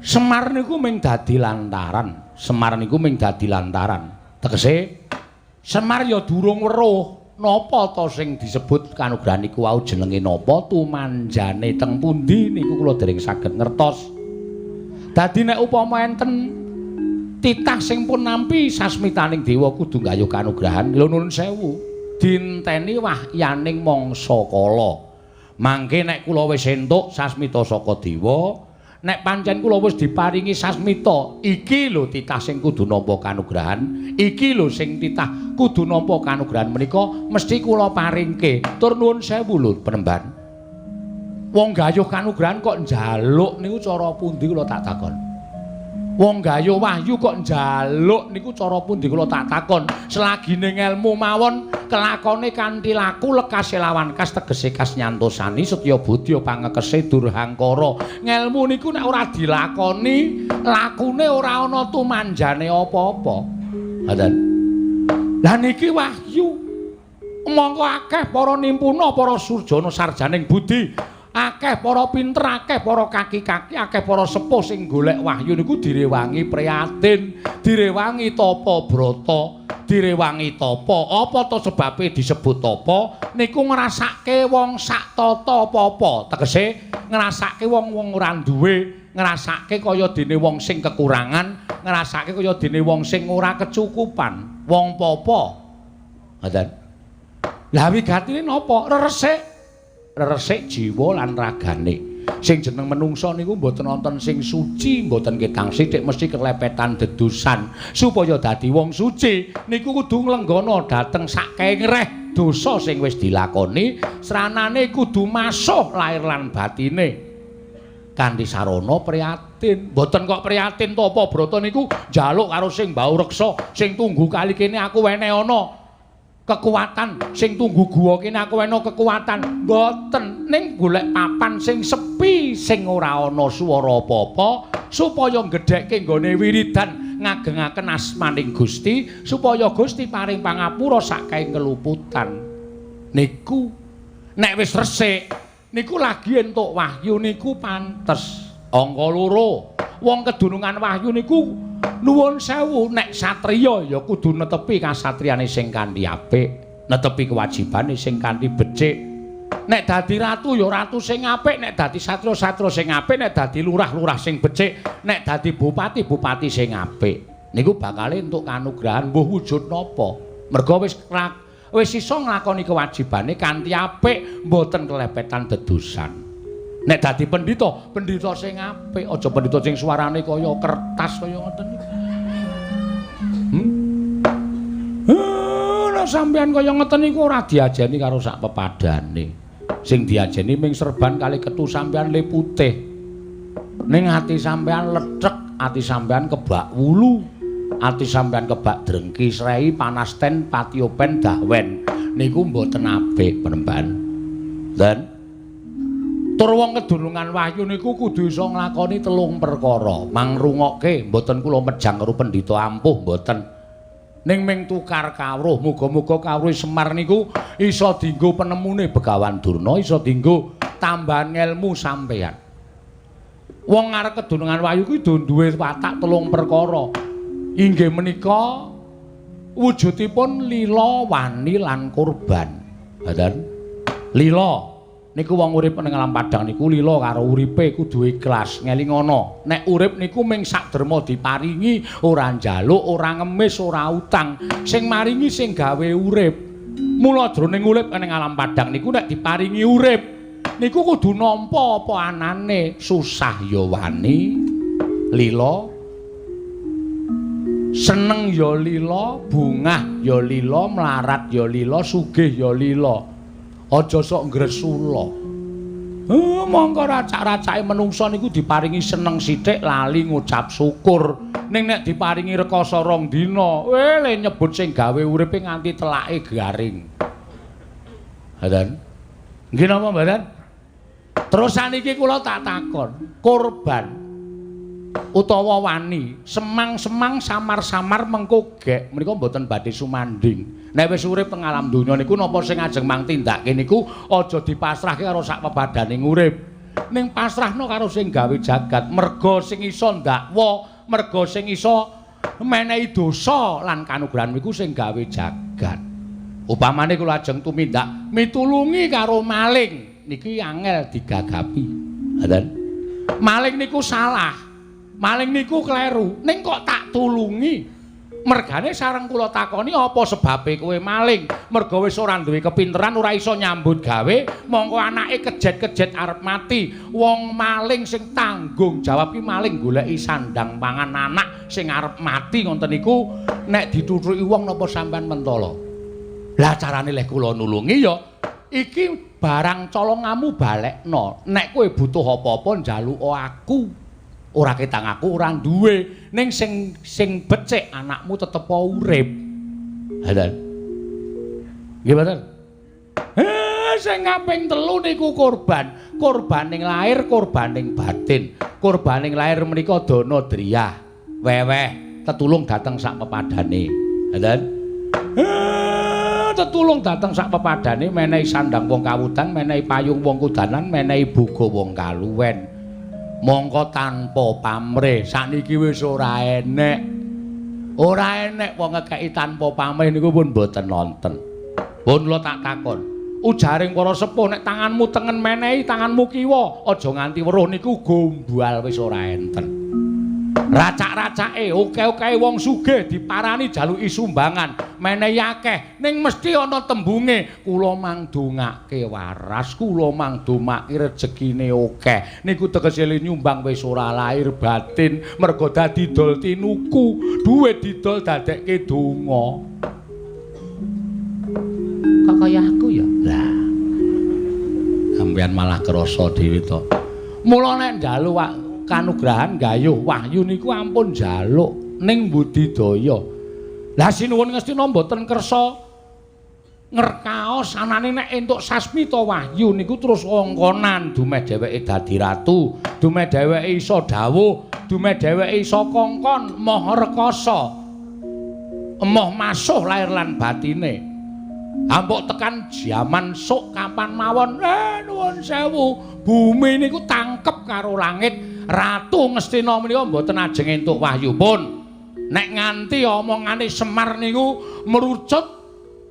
Semar niku mung dadi lantaran. Semar niku mung dadi lantaran. Tegese Semar ya durung weruh napa ta sing disebut kanugrahan niku wau jenenge napa, tumanjane teng pundi niku kula dereng saged ngertos. Dadi nek upama enten titah sing pun nampi sasmitaning dewa kudu nggayuh kanugrahan, lho nuwun sewu, dinteni wahyaning mangsa kala. Mangke nek kula wis entuk sasmita saka dewa, nek pancen kula wis diparingi sasmita, iki lho titah sing kudu nampa kanugrahan, iki lho sing titah kudu nampa kanugrahan menika mesti kula paringke. Tur nuwun sewu lho penemban. Wong gayuh kanugrahan kok njaluk niku cara pundi kula tak takon. Wong gayuh wahyu kok njaluk niku cara pundi kula tak takon. Selagine ngelmu mawon kelakone kanthi laku lekase lawan kas tegese kas nyantosani setya budya pangekese durhangkara. Ngelmu niku nek ora dilakoni, lakune ora ana tumanjane apa-apa. Ngoten. Lah niki wahyu. Mongko akeh para nimpuna, para surjana sarjaning budi, akeh para pinter, akeh para kaki-kaki, akeh para sepuh sing golek wahyu niku direwangi prihatin, direwangi tapa brata, direwangi tapa. Apa to sebabe disebut tapa? Niku ngrasake wong sak tata apa-apa. Tegese ngrasake wong-wong ora duwe, ngrasake kaya dene wong sing kekurangan, ngrasake kaya dene wong sing ora kecukupan, wong papa. Ngoten. Lah wigatine napa? Reresik. Reresik jiwa lan ragane. Sing jeneng menungsa niku mboten wonten sing suci, mboten ketang sithik mesti kelepetan dedusan. Supaya dadi wong suci niku kudu nglenggana dhateng saking reh dosa sing wis dilakoni, sranane kudu masuh lair lan batine. Kanthi sarana prihatin. Mboten kok prihatin tapa brata niku njaluk karo sing mbau reksa, sing tunggu kali kene aku wene ana. Kekuatan sing tunggu guwa kene aku wena kekuatan. Mboten, ning golek papan sing sepi sing ora ana swara apa-apa supaya gedhekke nggone wiridan ngagengaken asmaning Gusti supaya Gusti paring pangapura sakae keluputan. Niku nek wis resik niku lagi entuk wahyu niku pantes. Angka loro, wong kedunungan wahyu niku nuwun sewu nek satriya ya kudu netepi kasatriyane sing kanthi apik, netepi kewajibane sing kanthi becik. Nek dadi ratu ya ratu sing apik, nek dadi satriya-satriya sing apik, nek dadi lurah-lurah sing becik, nek dadi bupati-bupati sing apik. Niku bakale entuk kanugrahan mbuh wujud napa. Merga wis iso nglakoni kewajibane kanthi apik, mboten kelepetan dedosan. Nek dadi pendhita, pendhita sing apik, aja pendhita sing suarane kaya kertas kaya ngoten niku. Nek sampeyan kaya ngoten niku ora diajeni karo sak pepadane. Sing diajeni ming serban kali ketu sampeyan le putih. Ning ati sampeyan lethek, ati sampeyan kebak wulu, ati sampeyan kebak drengki srei panasten patiopen dahwen. Niku mboten apik penemban. Dan tur wong kedunungan wahyu niku kudu iso nglakoni telung perkara. Mangrungokke mboten kula mejang karo pendhita ampuh mboten. Ning ming tukar kawruh, muga-muga kawruh Semar niku iso dienggo penemune Begawan Durna, iso dienggo tambahan ngelmu sampeyan. Wong arep kedunungan wahyu kuwi duwe watak telung perkara. Inggih menika wujudipun lila, wani lan kurban. Ngoten. Lila niku wong urip ning alam padang niku lila karo uripe kudu ikhlas, ngelingono. Nek urip niku ming sak derma diparingi, ora njaluk, ora ngemis, ora utang. Sing maringi sing gawe urip. Mula jroning urip ning alam padang niku nek diparingi urip niku kudu nampa apa anane, susah ya wani, lila, seneng ya lila, bungah ya lila, mlarat ya lila, sugih ya lila. Aja sok ngresula. Mongko racak-racake menungsa niku diparingi seneng sithik lali ngucap syukur. Ning nek diparingi rekoso rong dina, le nyebut sing gawe uripe nganti telake garing. Ngoten. Nggih napa mboten? Terus saniki kula tak takon, korban utawa wani, semang-semang samar-samar mengko gek menika mboten badhe sumanding. Nek wis urip teng alam donya niku napa sing ajeng mang tindake niku aja dipasrahke karo sak pepadaning urip. Ning pasrahno karo sing gawe jagat, merga sing iso ndakwa, merga sing iso menehi dosa lan kanugrahan niku sing gawe jagat. Upamane kula ajeng tumindak mitulungi karo maling, niki angel digagapi. Ngoten. Maling niku salah. Maling niku kleru, ning kok tak tulungi. Mergane sareng kula takoni apa sebabe kowe maling? Merga wis ora duwe kepinteran, ora iso nyambut gawe, mongko anake kejet-kejet arep mati. Wong maling sing tanggung jawab ki maling goleki sandang pangan anak sing arep mati ngoten niku nek dituthuki wong napa sampean mentala? Lah carane leh kula nulungi ya iki barang colongamu balekno. Nek kowe butuh apa-apa njaluka aku. Ora ketang aku ora duwe, ning sing becik anakmu tetep urip. Ngoten. Nggih mboten? Sing kaping telu niku korban. Korbaning lahir, korbaning batin. Korbaning lahir menika dana driyah, weweh, tetulung dateng sak pepadane. Ngoten. Tetulung dateng sak pepadane, menehi sandang wong kawudan, menehi payung wong kudanan, menehi boga wong kaluwen. Mongko tanpa pamrih sakniki wis ora enek. Ora enek wong ngekeki tanpa pamrih niku pun mboten nonten. Pun kula tak takon. Ujaring para sepuh nek tanganmu tengen menehi tanganmu kiwa, aja nganti weruh niku gombal wis ora enten. Racak-racake oke-oke wong sugih diparani jaluki sumbangan, menehi akeh ning mesti ana tembunge kula mangdongake waras, kula mangdomake rejekine akeh. Niku tegese nyumbang wis ora lahir batin, merga dadi dol tinuku, duit didol dadekke donga. Kok kaya aku ya? Lah. Sampeyan malah krasa dhewe to. Mula nek njaluk kanugrahan gayuh wahyu niku ampun njaluk ning budidaya. Lah sinuwun Ngastina mboten kersa Ngerkaos anane nek entuk sasmita wahyu niku terus wongkonan dumeh dheweke dadi ratu, dumeh dheweke iso dawuh, dumeh dheweke iso kongkon moh rekasa. Emoh masuh lahir lan batine. Ampuk tekan jaman sok kapan mawon, nuwun sewu, bumi niku tangkep karo langit. Ratu Ngastina menika mboten ajeng entuk wahyu pun. Nek nganti omongane Semar niku merucut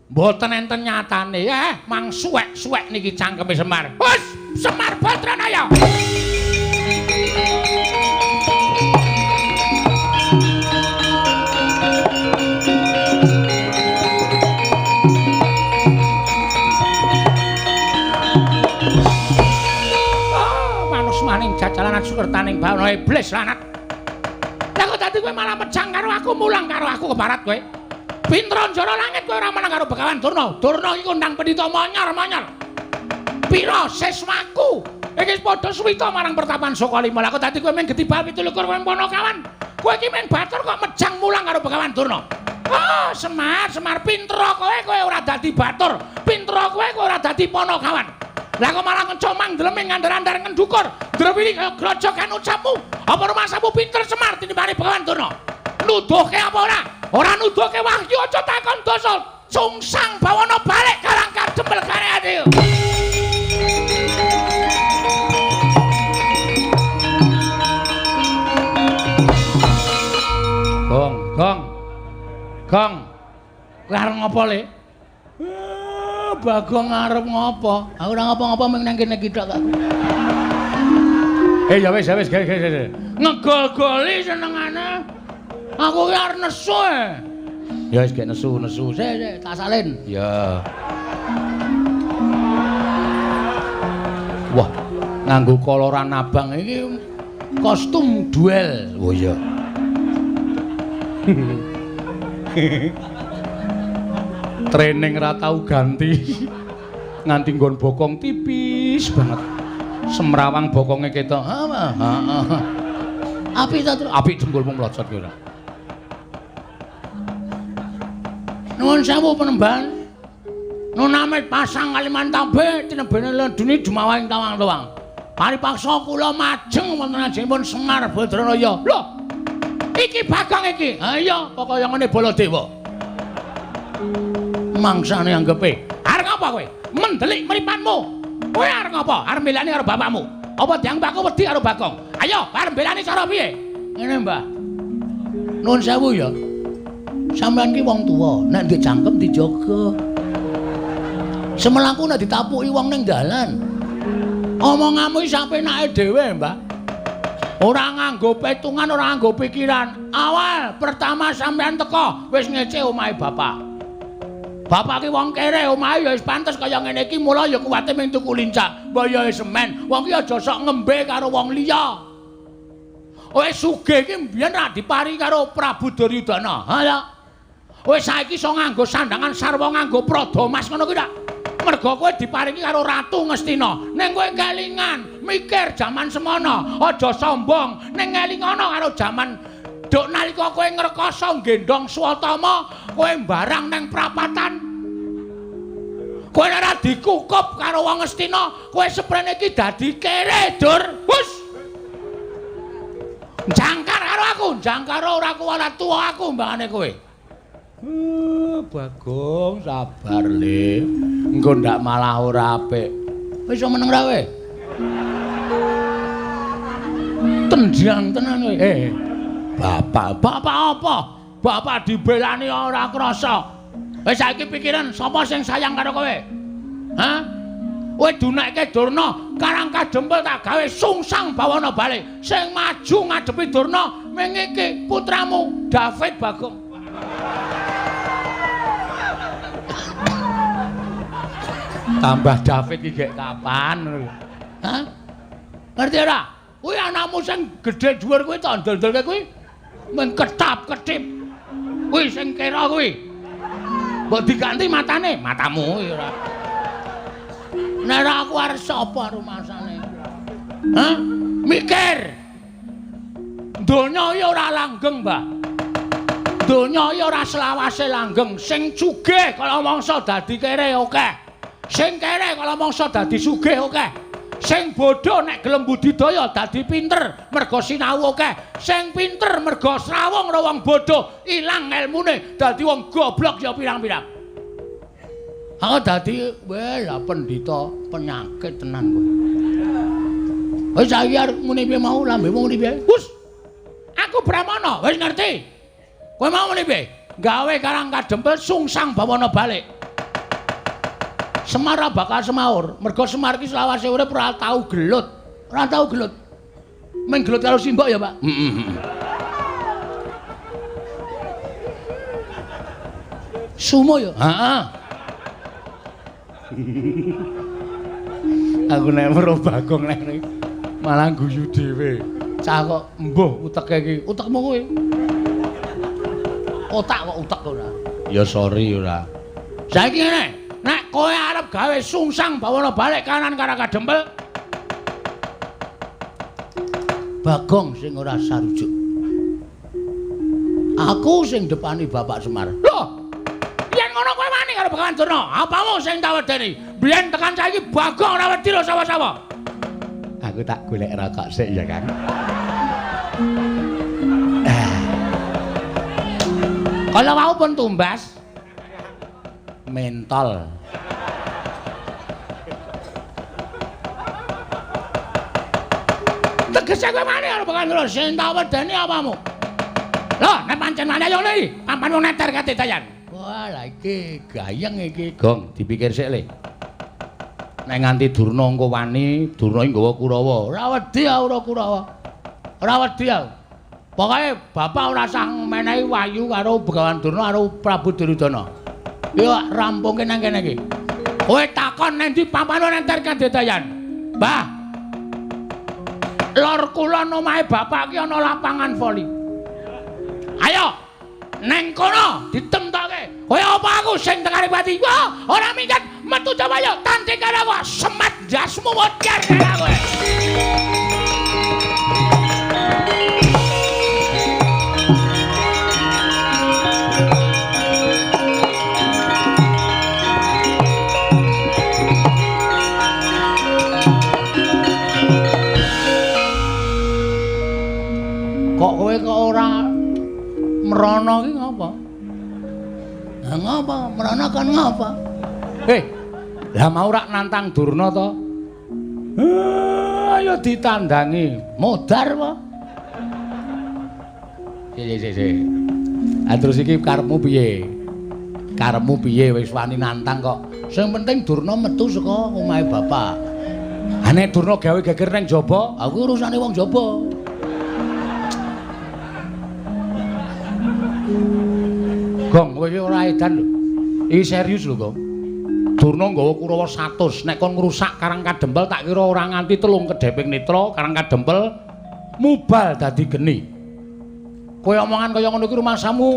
mboten enten nyatane. Mang suwek-suwek niki cangkeme Semar. Wes, Semar Badranaya. Maning jajalanan sukertaning bawana iblis lanat. Lah kok dadi kowe malah mejang karo aku, mulang karo aku keparat kowe. Pinter njara langit kowe ora menang karo Begawan Durna. Durna iki kondang pendhita monyor-monyor. Pira siswaku? Iki padha suwita marang pertapan Sukalima. Lah kok dadi kowe mung getibal 27 kowe Panakawan. Kowe iki mung batur kok mejang mulang karo Begawan Durna. Oh, Semar, Semar pinter kowe, kowe ora dadi batur. Pinter kowe, kowe ora dadi Panakawan. Lah kok malah ngecomang ndleming ngandar-andar ngendukur. Drewili kaya grojogan ucapmu. Apa rumasamu pinter Semar tinimbane Begawan Durna? Nuduhke apa ora? Ora nuduhke wahyu aja takon dosa. Sungsang bawana balik karang kadempel kare ati. Gong, gong. Gong. Kowe arep ngopo, Le? Bagong arep ngopo? Aku ora ngopo-ngopo mung nang kene iki tok aku. Ya wis, ya wis, ge. Ngegol-goli senengane. Aku ki arep nesu. Ya wis gek nesu-nesu. Sik, sik, tak salin. Ya. Wah, nganggo koloran abang iki kostum duel. Oh iya. Training ra tau ganti. Nganti nggon bokong tipis banget. Semrawang bokonge ketok. Heeh. Apik ta, Tru? Apik jengkulmu mlocot ki ora. Nuwun sewu penemban. Nun amit pasang Kalimantabe tinebene ledune jumawahing tawang-tawang. Paripaksa kula majeng wonten ajengipun Semar Badranaya. Lho. Iki Bagong iki. Ha iya, pokoke ngene Baladewa. Mangsane anggepe. Arep ngapa kowe? Mendelik mripatmu. Kowe arep ngapa? Arep mbelani karo bapakmu. Apa dianggep aku wedi karo Bagong? Ayo, arep mbelani cara piye? Ngene, Mbah. Nuwun sewu ya. Sampeyan ki wong tuwa, nek ndek cangkem dijaga. Semelaku nek ditapuki wong ning dalan. Omonganmu iki sapenake dhewe, Mbah. Ora nganggo petungan, ora nganggo pikiran. Awal pertama sampeyan teko wis ngece omahe bapak. Bapak ki wong kere, omahe ya wis pantes kaya ngene iki, mula ya kuwate mung tuku lincak. Mbah ya wis semen, wong ki aja sok ngembe karo wong liya. Wis sugih iki mbiyen ra dipari karo Prabu Duryudana. Ha ya. Wis saiki iso nganggo sandangan sarwa nganggo prada mas ngono kuwi ta. Mergo kowe diparingi karo Ratu Ngastina. Ning kowe kelingan, mikir jaman semono, aja sombong. Ning ngelingono karo jaman duk nalika kowe ngrekasa nggendhong Swatama, kowe mbarang nang prapatan. Kowe ora dikukup karo wong Ngastina, kowe seprene iki dadi kere, Dur. Hus. Jangkar karo aku, jangkar ora kuwalat tuwa aku mbangane kowe. Bagong sabar le. Engko ndak malah ora apik. Wis iso meneng ra kowe? Tendang tenan kowe. Bapak, bapak apa? Bapak dibelani ora krasa. Wis saiki pikiran sapa sing sayang karo kowe? Hah? Kowe dunekke Durna, karang kadempel tak gawe sungsang bawana balik. Sing maju ngadepi Durna ming iki putramu David Bagong. Tambah David iki gek kapan? Hah? Ngerti ora? Kuwi anakmu sing gedhe dhuwur kuwi tak ndol-ndolke kuwi mung ketap-ketip. Kuwi sing kira kuwi. Mbok diganti matane, matamu kuwi ora. Nek ora aku arep sapa rumasane? Hah? Mikir. Donya iki ora langgeng, Mbah. Donya iki ora selawase langgeng, sing sugih kala mangsa dadi kere akeh. Sing kere kala mangsa dadi sugih akeh. Sing bodho nek gelem budidaya dadi pinter merga sinau akeh. Sing pinter merga srawung karo wong bodho ilang elmune dadi wong goblok ya pirang-pirang. Aku dadi weh lah pendhita penyakit tenan kowe. Wis saiki arep muni piye mau lambemu muni piye? Wus. Aku Brahmana, wis ngerti. Kowe mau muni piye? Gawe Karang Kadempel sungsang bawana balik. Semar bakal semaur, mergo Semar iki selawase urip ora tau gelut. Ora tau gelut. Meng gelut karo simbok ya, Pak? Heeh. Sumo ya? Heeh. Aku nek weruh Bagong nek malah guyu dhewe. Cah kok mbuh uteke iki. Utekmu kowe. Otak kok utek ora. Ya sorry ora. Saiki ngene, nek kowe arep gawe sungsang bawana balik kanan Karang Kadempel, Bagong sing ora sarujuk. Aku sing depani Bapak Semar. Loh, yen ngono kowe wani karo Begawan Durna, apamu sing tak wedeni? Biyen tekan saiki Bagong ora wedi lho sawah-sawah. Aku tak golek rokok sik ya, Kang. Kalau wau pun tumbas mentol. Tegese kowe wani karo Begawan Durna, sing tak wedeni apamu? Loh, nek pancen wani ayo ngene iki, pampan wong neter kadedayan. Wah, lah iki gayeng iki, Gong, dipikir sik le. Nek nganti Durna engko wani, Durna iki nggawa Kurawa. Ora wedi aku ora Kurawa. Ora wedi aku. Pokoke bapak ora sah menehi wahyu karo Begawan Durna karo Prabu Duryudana. Yo rampungke nang kene iki. Kowe takon nang ndi papan neter kadedayan. Mbah. Lor kulon omahe bapak iki ana lapangan voli. Ayo neng kono ditemtoke. Kowe apa aku sing tekane pati? Wah, ora minggat metu coba yo tanding karo aku. Semat jasmu modar karo kowe. Kok kowe kok ora mrono iki ngapa? Lah ngapa? Mrono kon ngapa? Lah mau rak nantang Durna to? Ayo ditandangi. Modar apa? Sik. Ah terus iki karepmu piye? Karepmu piye wis wani nantang kok? Sing penting Durna metu saka omahe bapak. Ha nek Durna gawe geger nang jaba, aku urusane wong jaba. Gong, kowe iki ora edan lho. Iki serius lho, Gong. Durna nggawa Kurawa 100, nek kon ngrusak Karang Kadempel tak kira ora nganti 3 kedheping netra Karang Kadempel mubal dadi geni. Kowe omongan kaya ngono iki rumangsamu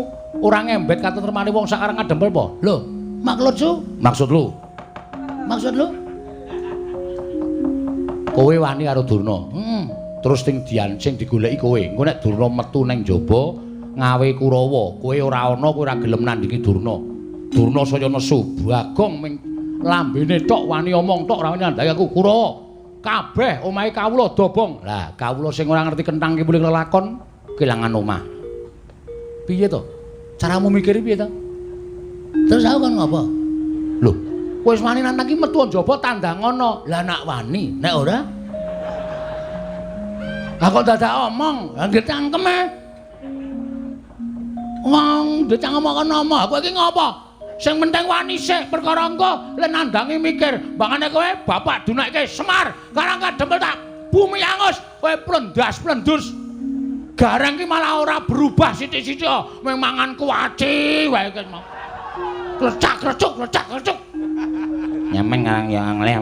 ora ngembet katentremane wong sak Karang Kadempel apa? Lho, maksud lu? Maksud lu? Maksud lu? Kowe wani karo Durna. Heeh. Terus sing dian sing digoleki kowe. Engko nek Durna metu nang jaba ngawe Kurawa, kowe ora ana, kowe ora gelem nandhingi Durna. Durna saya nesu, Bagong ming lambene tok wani omong tok ora wani nandhangi aku Kurawa. Kabeh omahe kawula dobong. Lah, kawula sing ora ngerti kenthang kipuling lelakon kelangan omah. Piye to? Caramu mikir piye to? Terus aku kon ngopo? Lho, kowe wis wani nantang iki metu njaba tandangono. Lah nak wani, nek ora? Lah kok dadak omong, lah nggih cangkem e. Wong dicangkem kok ngomong, kowe iki ngopo? Sing penting wani sik perkara engko le nandangi mikir. Mbangane kowe bapak dunekke Semar, Karang Kadempel tak bumi angus, kowe plendas-plendus. Gareng ki malah ora berubah sithik-sithik, mung mangan kuaci wae iki mau. Klecak-klecuk, klecak-klecuk. Nyemen ngarang ya ngleh.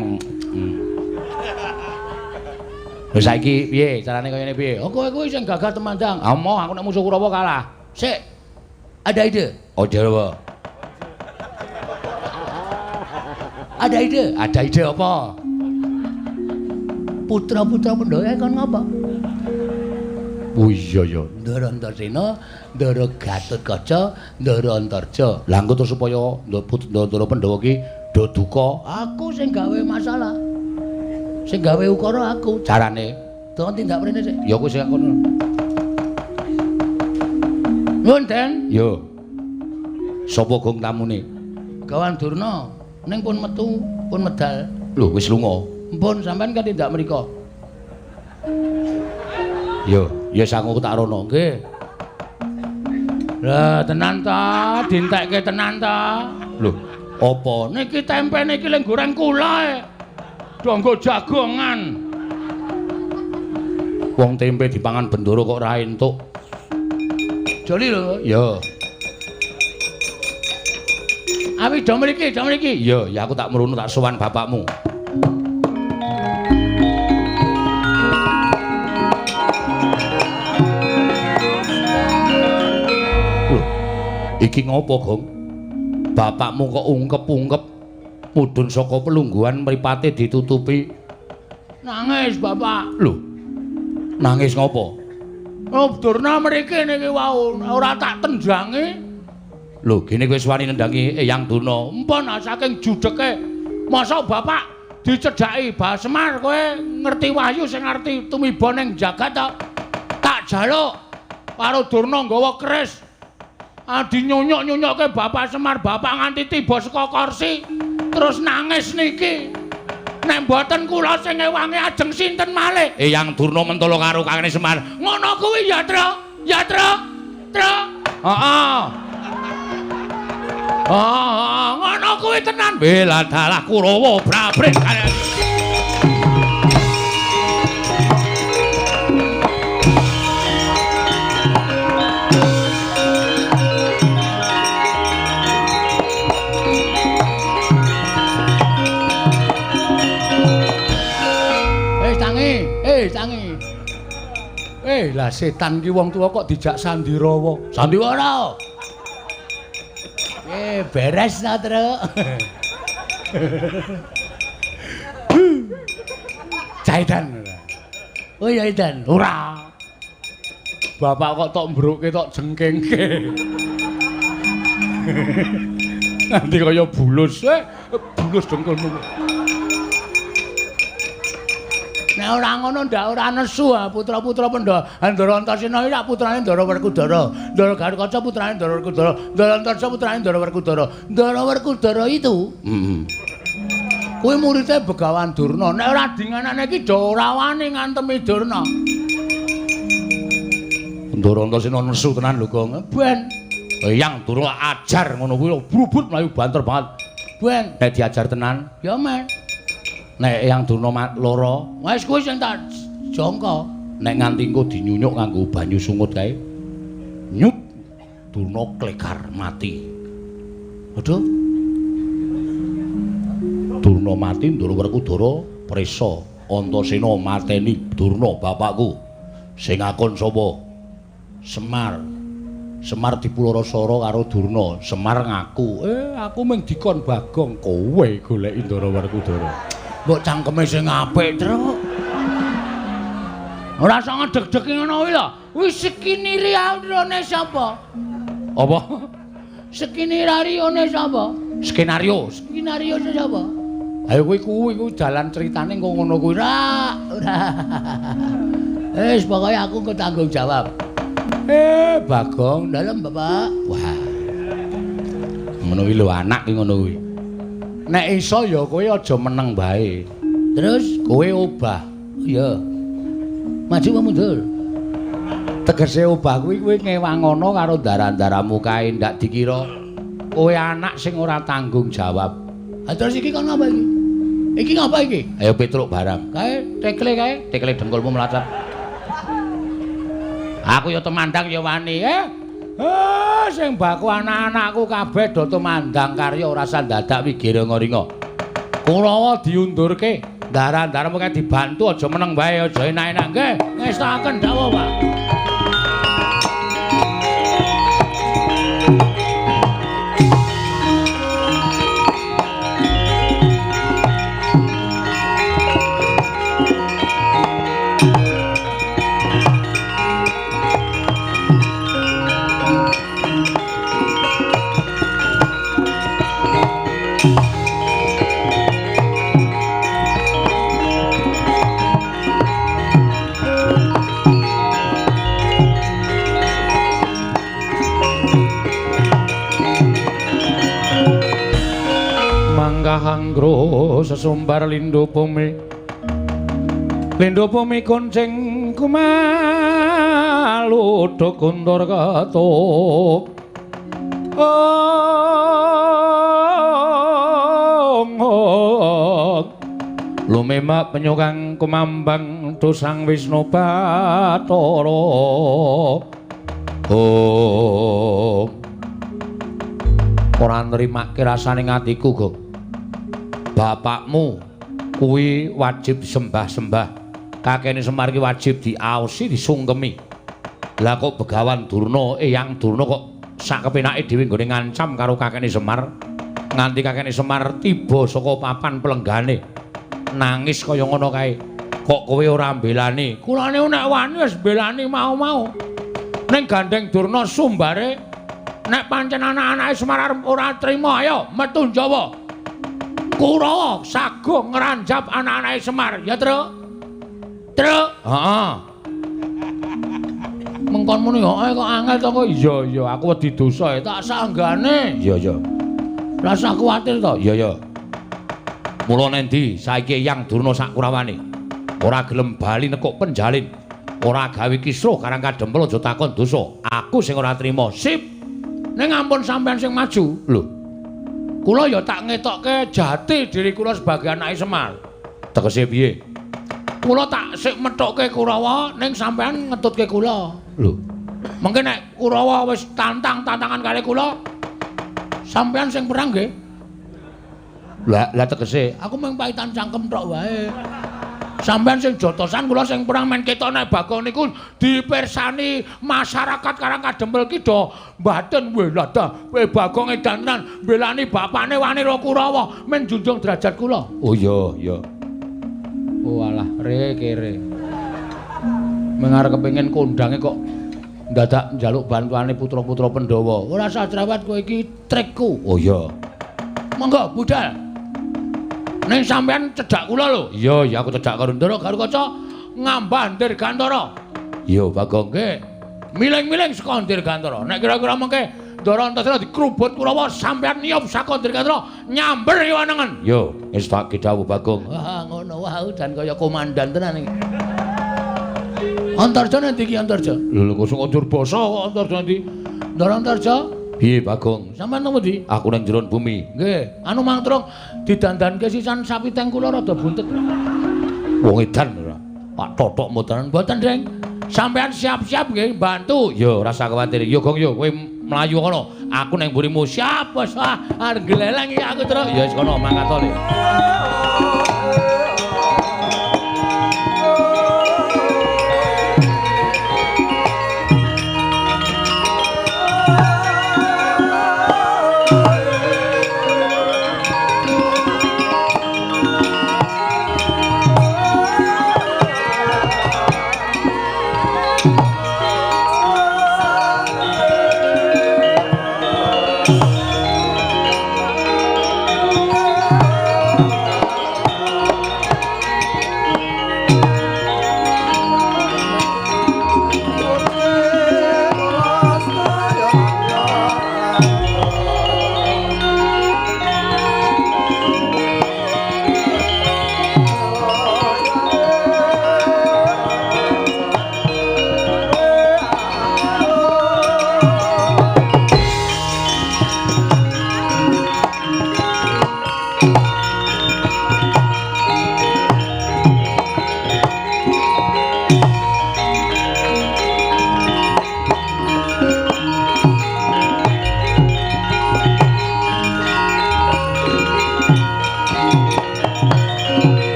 Lho saiki piye carane kaya ngene piye? Oh kowe kuwi sing gagah temandang. Ah moh aku nek musuh Kurawa kalah. Sik. Ada ide? Oh apa? Ada ide? Ada ide apa? Putra-putra Pandhawa kon ngapa? Oh iya ya. Ndara Antasena, Ndara Gatotkaca, Ndara Antarja. Lah engko terus supaya Ndara Pandhawa ki do duka, aku sing gawe masalah. Sing gawe ukara aku. Carane Don tindak mrene sik. Ya aku sing kono. Nuwun, Den. Yo. Sapa gong tamune? Gawan Durna. Ning pun metu, pun medal. Lho, wis lunga. Mpun sampean kan tindak mriko. Yo, ya sangu tak rono. Nggih. Lah tenan ta, dintekke tenan ta. Lho, apa? Niki tempe niki leng goreng kula e. Do nggo jagongan. Wong tempe dipangan bendoro kok ora entuk. Joli lho. Ya. Awi do mriki, do mriki. Iya, ya aku tak mrunu tak sowan bapakmu. Lho, iki ngopo, Gong? Bapakmu kok ungkep-ungkep mudhun saka pelungguhan mripate ditutupi. Nangis, Bapak. Lho. Nangis ngopo? Oh, Durna mriki niki wau ora tak tendangi. Lho, gene kowe wani nendangi Eyang Durna. Empun saking judeke. Mosok Bapak dicedhaki Bah Semar kowe ngerti wahyu sing ngerti tumiba ning jagat to. Tak jaluk karo Durna nggawa keris. Adi nyunyuk-nyunyukke Bapak Semar, Bapak nganti tiba saka kursi terus nangis niki. Nek mboten kula sing ngewangi ajeng sinten malih? Eyang Durna mentolo karo Kakang Semar. Ngono kuwi ya, Tru. Ya, Tru. Tru. Heeh. Heeh, ngono kuwi tenan. Bela dalah Kurawa brabret. Tangi. Lah setan ki wong tuwa kok dijak sandirawa. Sandiwara. Beres ta, Truk. Caidan. Oh ya Idan. Ora. Bapak kok tok mbruke tok jengkengke. Nanti kaya bulus, bulus dengkulmu. Nek ora ngono ndak ora nesu putra-putra Pandhawa. Ndara Antasena iki putrane Ndara Werkudara. Ndara Gatotkaca putrane Ndara Werkudara. Ndara Antarja putrane Ndara Werkudara. Ndara Werkudara itu kuwi muridé Begawan Durna. Nek ora dinganane iki do ora wani ngantemi Durna. Ndara Antasena nesu tenan lho, Gong. Ben Eyang Durna ajar ngono kuwi brubut mlayu banter banget. Ben nek diajar tenan ya men. Nek Eyang Durna lara, wis kuwi sing tak jangka. Nek nganti engko dinyunyuk nganggo banyu sungut kae. Nyut Durna klekar mati. Aduh. Durna mati, Ndara Werkudara prisa. Antasena mateni Durna bapakku. Sing akon sapa? Semar. Semar dipulara-sara karo Durna. Semar ngaku, aku mung dikon Bagong, kowe goleki Ndara Werkudara. Mbok cangkeme sing apik, Truk. Ora usah ngedeg-deg ngono kuwi lho. Wis skinarione sapa? Apa? Skinarione sapa? Skenario. Skenario sapa? Ayo kuwi kuwi dalan critane engko ngono kuwi. Ora, ora. Wis pokoke aku engko tanggung jawab. Bagong dalem Bapak. Wah. Ngono kuwi lho anak ki ngono kuwi. Nek iso ya kowe aja meneng bae. Terus kowe obah. Iya. Maju apa mundur? Tegese obah kuwi kowe ngewangono karo ndara-ndaramu kae ndak dikira kowe anak sing ora tanggung jawab. Ha terus iki kon ngapa iki? Iki ngapa iki? Ayo Petruk barang. Kae tekle kae, tekle dengkulmu mlacet. Aku ya tumandang ya wani, sing baku anak-anakku kabeh do tumandang karya ora sandadak wigiringa-ringa. Kurawa diundurke, ndara-ndaramu kae dibantu aja meneng wae, aja enak-enak nggih. Ngestaken dawuh, Pak. Do sesumbar lindhu bumi. Lindhu bumi kuncing kumalu do guntur ketuk. Ong. Lumemak penyukang kumambang do Sang Wisnu Bathara. Om. Ora nrimake rasane atiku, Gong. Bapakmu kuwi wajib sembah-sembah. Kakene Semar ki wajib diaosi, disungkemi. Lah kok Begawan Durna, Eyang Durna kok sak kepenake dhewe nggone ngancam karo kakene Semar. Nganti kakene Semar tiba saka papan pelenggane. Nangis kaya ngono kae. Kok kowe ora mbelani? Kulane nek wani wis mbelani mau-mau. Ning gandeng Durna sumbare nek pancen anak-anake Semar arep ora trima, ayo metu Jawa. Kurawa sago ngranjap anak-anake Semar, ya, Truk? Truk. Heeh. Mengkon muni heeh kok angel to kok. Iya, iya, aku wedi dosa ya, tak sanggane. Iya, iya. Rasa kuwatir to? Iya, iya. Mula nendi saiki Eyang Durna sak Kurawane ora gelem bali nekuk penjalin, ora gawe kisruh karang kadempel aja takon dosa. Aku sing ora trima. Sip. Ning ampun sampean sing maju. Lho. Kula ya tak ngetokke jati diri kula sebagai anake Semar. Tegese piye? Kula tak sik methukke Kurawa ning sampean ngetutke kula. Lho. Mengke nek Kurawa wis tantang-tantangan kali kula, sampean sing perang nggih. Lah, lah tegese aku mung paitan cangkem tok wae. Sampean sing jotosan kula sing perang men ketok nek Bagong niku dipirsani masyarakat Karang Kadempel ki do mbaten weh lah dah kowe Bagong edan tenan mbelani bapane wani ro Kurawa men junjung derajat kula. Oh iya iya. Oh alah re kere. Mengarep kepengin kondange kok ndadak njaluk bantuane putra-putra Pandhawa. Ora usah jrawat kowe iki trikku. Oh iya. Monggo budal. Ning sampean cedhak kula lho. Iya, iya aku cedhak karo Ndara Garukaca ngambah Dirgantara. Iya, Bagong nggih. Miling-miling saka Dirgantara. Nek kira-kira mengke Ndara Antasena dikrubut Kurawa sampean niyup saka Dirgantara nyamber kiwa nengen. Iya, wis tak dawuh Bagong. Wah, ngono wae dan kaya komandan tenan iki. Antarja nanti iki Antarja. Lho kok sing njur basa kok Antarja nanti. Ndara Antarja. Piye Bagong? Sampeyan nang pundi? Aku nang jero bumi. Nggih, anu Mang Trung didandanke sisan sapi teng kula rada buntet. Wong edan ora. Pak totok mboten. Mboten, Deng. Sampeyan siap-siap nggih bantu. Ya ora usah kuwatir. Ya Gong ya kowe mlayu kono. Aku nang mburimu. Siap, bos. Ah, arep gleleng iki aku terus. Ya wis kono mangkat to.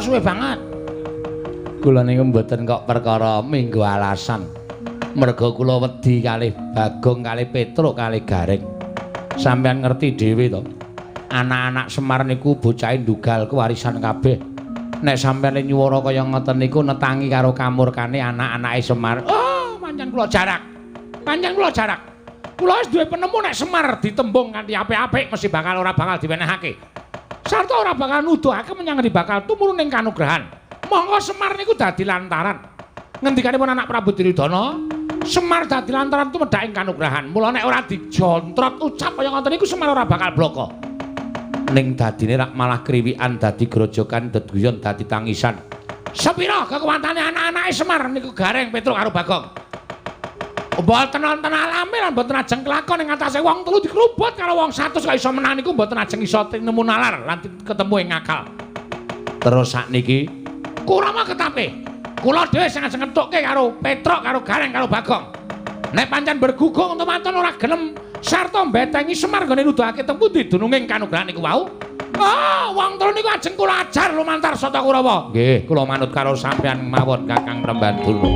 Suwe banget. Kula niku mboten kok perkara minggu alasan. Merga kula wedi kalih Bagong, kalih Petruk, kalih Gareng. Sampeyan ngerti dhewe to. Anak-anak Semar niku bocahe ndugal kewarisan kabeh. Nek sampeyan nyuwara kaya ngoten niku netangi karo kamurkane anak-anake Semar. Oh, pancen kula jarak. Pancen kula jarak. Kula wis duwe penemu nek Semar ditembung kanthi apik-apik mesti bakal ora bakal diwenehake. Sarta ora bakal nuduhake menyang ngendi bakal tumurun ing kanugrahan. Monggo Semar niku dadi lantaran. Ngendikanipun anak Prabu Duryudana, Semar dadi lantaran tumedhaking kanugrahan. Mula nek ora dijontrot ucap kaya ngoten niku Semar ora bakal bloko. Ning dadine rak malah kriwikan dadi grojokan deduyon dadi tangisan. Sepira kekuwatane anak-anake Semar niku Gareng, Petruk karo Bagong. Mboten wonten alame lan mboten ajeng kelakon ing atase wong telu dikrubut karo wong 100 kok iso menang niku mboten ajeng iso nemu nalar lan ketemu ing akal. Terus sakniki Kurama ketape. Kula dhewe sing ajeng ngethukke karo Petruk, karo Gareng, karo Bagong. Nek pancen bergugung temanten ora gelem sarta mbetengi Semar nggone nuduhake teng pundi dununging kanugrahan niku wau. Ah, wong telu niku ajeng kula ajar lumantar Sata Kurawa. Nggih, kula manut karo sampeyan mawon Kakang Prembandurna.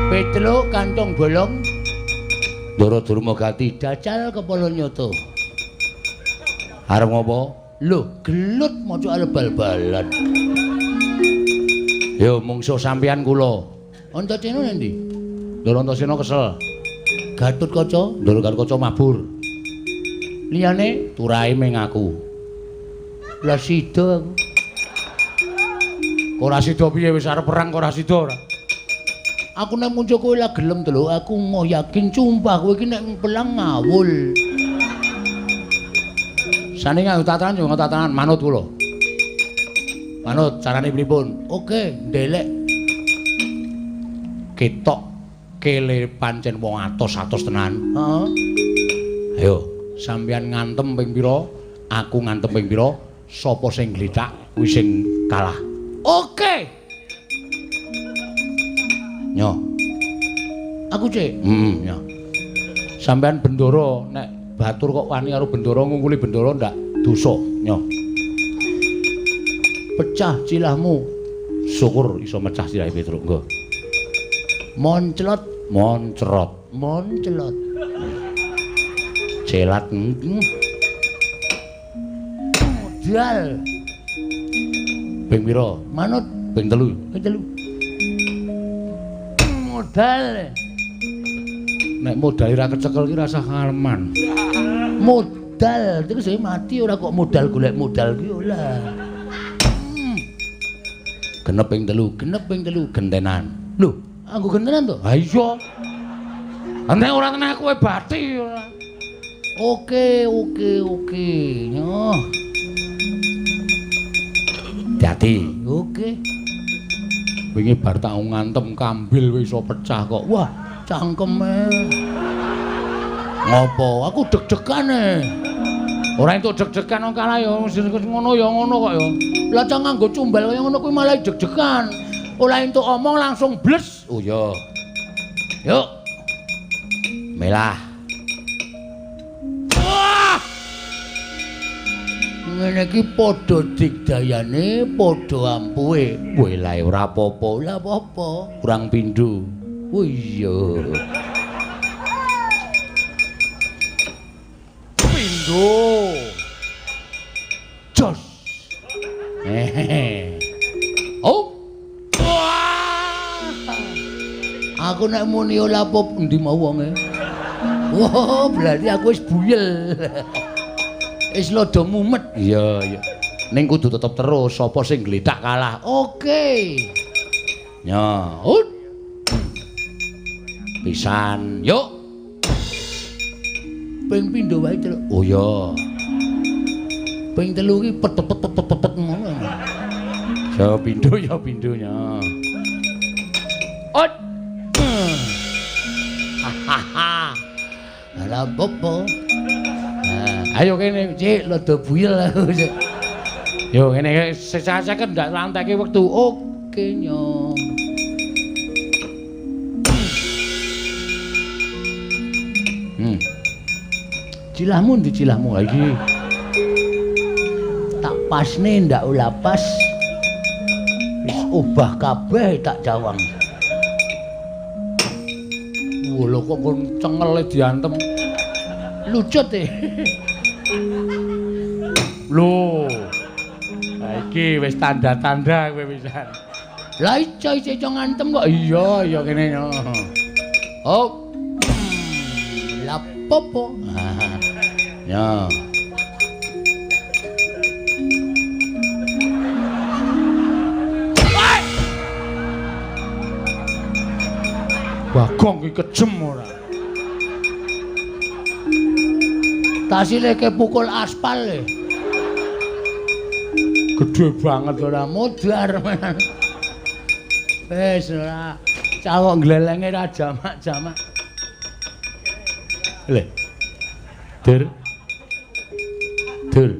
Petruk kantong bolong Ndara Durma Gati jajal kepala nyoto. Arep ngopo? Lho, gelut maca arep bal-balan. Yo mungsuh sampeyan kula. Antasena nendi? Ndara Antasena kesel. Gatotkaca, Ndara Gatotkaca mabur. Liyane turahe ming aku. Lah sida aku. Ora sida piye wis arep perang kok ora sida ora. Aku nek muncul kowe lah gelem to lho, aku mau yakin sumpah kowe iki nek pelang ngawul. Sane nganggo tatanan yo nganggo tatanan manut kula. Manut carane pripun? Oke, ndelek. Ketok kele pancen wong atos-atos tenan. Heeh. Ayo, sampeyan ngantem ping pira, aku ngantem ping pira, sapa sing glithak kuwi sing kalah. Oke. Nyo. Aku cek. Heeh, nyo. Sampeyan bendoro nek batur kok wani karo bendoro ngungkuli bendoro ndak dosa, nyo. Pecah cilahmu. Syukur iso mecah cilahe Petruk, nggo. Monclot, moncrot, monclot. Celat. Modal. Ping pira? Manut ping 3. Ping 3. Modal. Nek modal ora kecekel ki rasah ngaleman. Modal terus saya mati ora kok modal golek modal ki ora. Genep ping 3, genep ping 3 gentenan. Lho, aku gentenan to? Ha iya. Nek ora teneh kowe bathi ora. Oke, oke, oke. Nyoh. Dadi. Oke. Wingi bar tak ngantem kambil wis iso pecah kok. Wah, cangkeme. Ngopo? Aku deg-degane. Ora entuk deg-degan wong kalah ya ngono ya ngono kok ya. Lah cang nganggo cumbal kaya ngono kuwi malah deg-degan. Ora entuk omong langsung bles. Oh iya. Yuk. Melah. Wah! Ngene iki padha digdayane, padha ampuhe. Welae ora apa-apa. Ora apa-apa. Kurang pindho. Oh iya. Pindho. Jos. Hehehe. Oh. Wah. Aku nek muni ora apa endi mau wonge. Wah, berarti aku wis buyel. Wis lodo mumet. Iya, iya. Ning kudu tetep terus sapa sing glithak kalah. Oke. Ya, ut. Pisan, yuk. Ping pindho wae, Truk. Oh iya. Ping 3 iki pet pet pet pet pet ngono. Ya pindho ya pindhonya. Ut. Hahaha. Lah opo? Ayo kene, Cik, lodo buyel aku, Cik. Yo ngene sesah-sesah ndak lanteke wektu. Oke, nyo. Cilahmu ndi cilahmu iki? Tak pasne ndak ula pas. Wis obah kabeh tak jawang. Lho kok kon cengele diantem. Lucut e. Lho. Ha iki wis tanda-tanda kowe pisan. Lah iso iso ngantem kok. Iya, iya kene. Oh. Lah popo. Ya. Bagong ki kejem ora. Tasileke pukul aspal e. Gedhe banget ora modar. Wis ora cawok glelenge ra jamak-jamak. Le. Dur. Dur.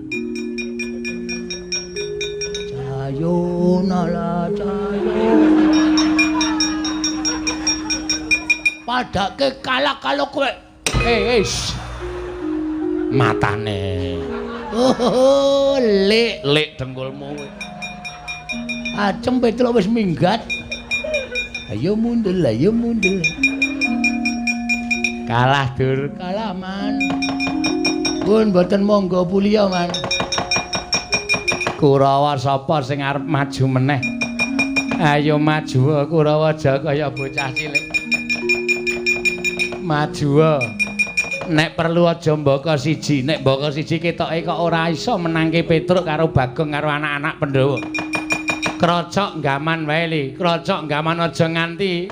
Cayo nala cayo. Padake kalah kalau kowe. Eh, matane. Oh, lek lek dengkulmu kowe. Acem Petruk wis minggat. Ayo mundur, ayo mundur. Kalah dur, kalah man. Pun mboten monggo puliya man. Kurawa sapa sing arep maju meneh? Ayo maju Kurawa aja kaya bocah cilik. Maju. Nek perlu aja mbaka siji, nek mbaka siji ketoke kok ora iso menangke Petruk karo Bagong karo anak-anak Pandhawa. Krocok gaman wae li, krocok gaman aja nganti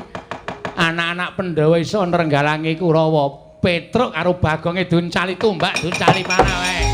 anak-anak Pandhawa iso nrenggalangi Kurawa. Petruk karo Bagonge duncali tumbak, duncali panah wae.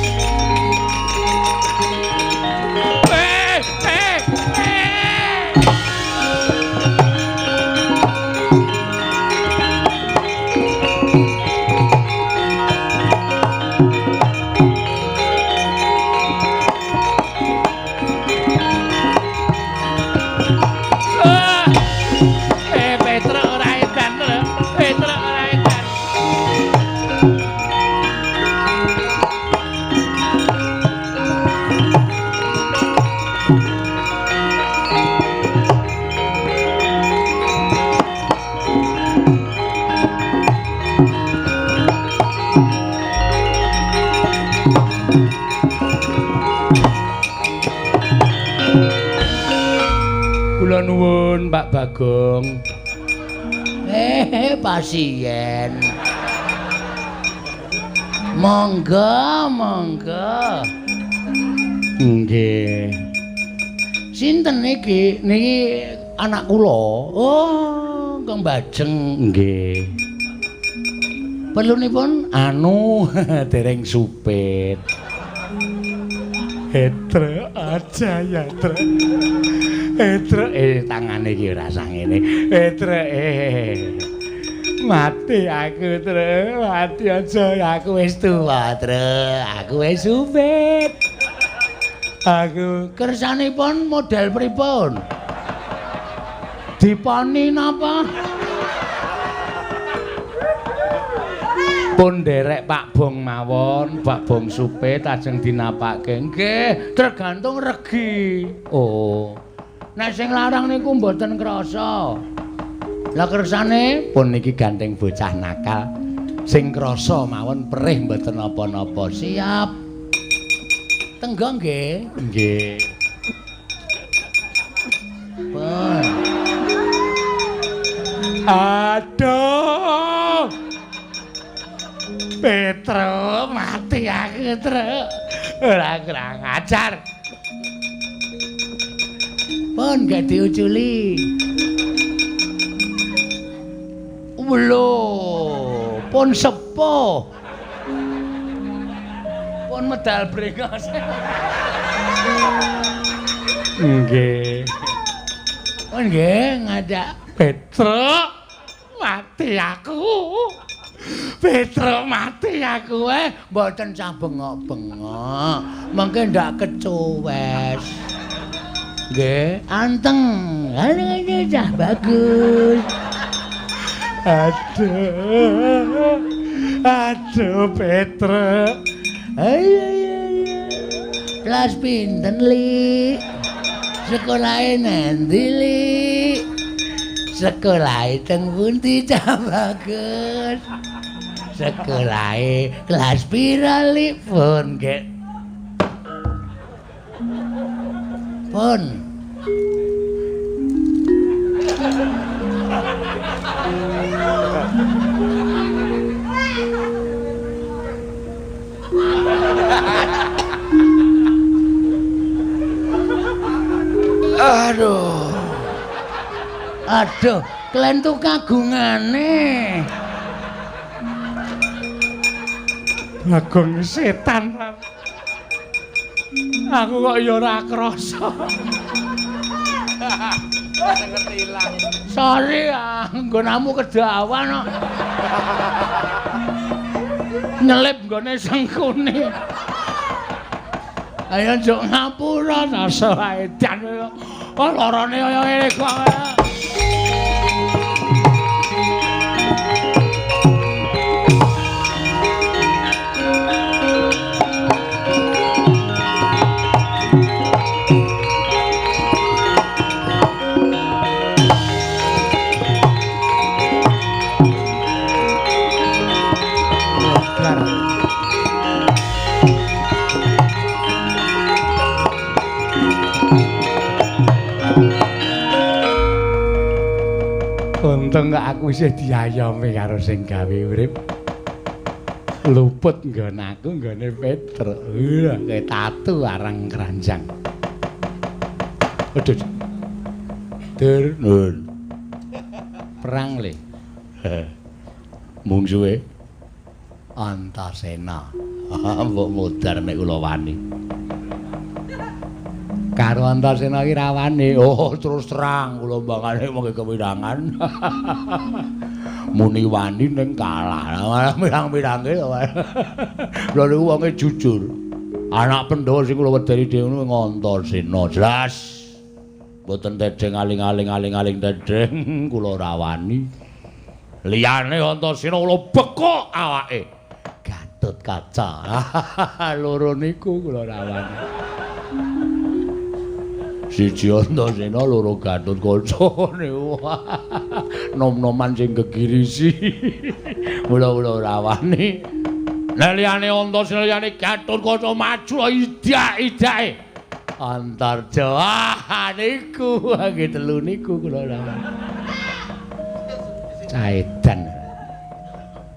Nuwun Pak Bagong. Pasien. Monggo, monggo. Nggih. Sinten niki? Niki anak kula. Oh, Kang Bajeng. Nggih. Perlunipun anu dereng supit. Etre aja ya, Tre. Etre tangane iki ora sangene. Etre mati aku, Tre. Mati aja aku wis tuwa, Tre. Aku wis supit. Aku kersanipun model pripun? Diponi napa? Pun nderek Pak Bong mawon, Pak Bong supit ajeng dinapake. Nggih, tergantung regi. Oh. Nek sing larang niku mboten krasa. Lah kersane pun niki gandeng bocah nakal. Sing krasa mawon perih mboten napa-napa. Siap. Tenggo nggih. Nggih. Pun. Aduh. Petro mati aku, Tru. Ora kurang ajar. Pun gak diuculi. Lho, pun sepuh. Pun medal brengos. Nggih. Pun nggih ngadak Petro mati aku. Petro mati aku mboten sah bengok-bengok. Mengke ndak kecuwes. Nggih, anteng. Ngene cah bagus. Aduh. Aduh, Petruk. Ayo ayo ayo. Kelas pinten, Li? Sekolahe nanti, Li? Sekolahe teng pundi, Cah Bagus? Sekolahe kelas pira, Li? Pun, Gek. Pun. Aduh. Aduh, klentu kagungane. Bagong setan. Aku kok ya ora krasa. Sorry, nggonamu kedawan kok. Nyelip nggone sengkune. Ayo njuk ngapura rasa edan. Oh, lorone kaya ngene kok. Untung kok aku isih diayomi karo sing gawe urip. Luput nggon aku nggone Petruk. Wah, kayak tatu arang keranjang. Aduh. Dur, nun. Perang le. Mungsuhe Antasena. Mbok modar nek kula wani. Karo Antasena iki ra wani. Oh, terus terang kula mbangane mung kewirangan. Muni wani ning kalah. Malah mirang-mirangke to. Lha niku wonge jujur. Anak Pandhawa sing kula wedeni dhewe niku Antasena. Jelas. Mboten tedheng aling-aling aling-aling tedheng kula ora wani. Liyane Antasena kula bekok awake. Gatotkaca. Loro niku kula ora wani. Siji Antasena, loro Gatotkaca niku. Nom-noman sing gegirisi. Mula kula ora wani. Nek liyane Antasena liyane Gatotkaca maju idak-idake. Antarja. Ah niku nggih telu niku kula ora wani. Caedan.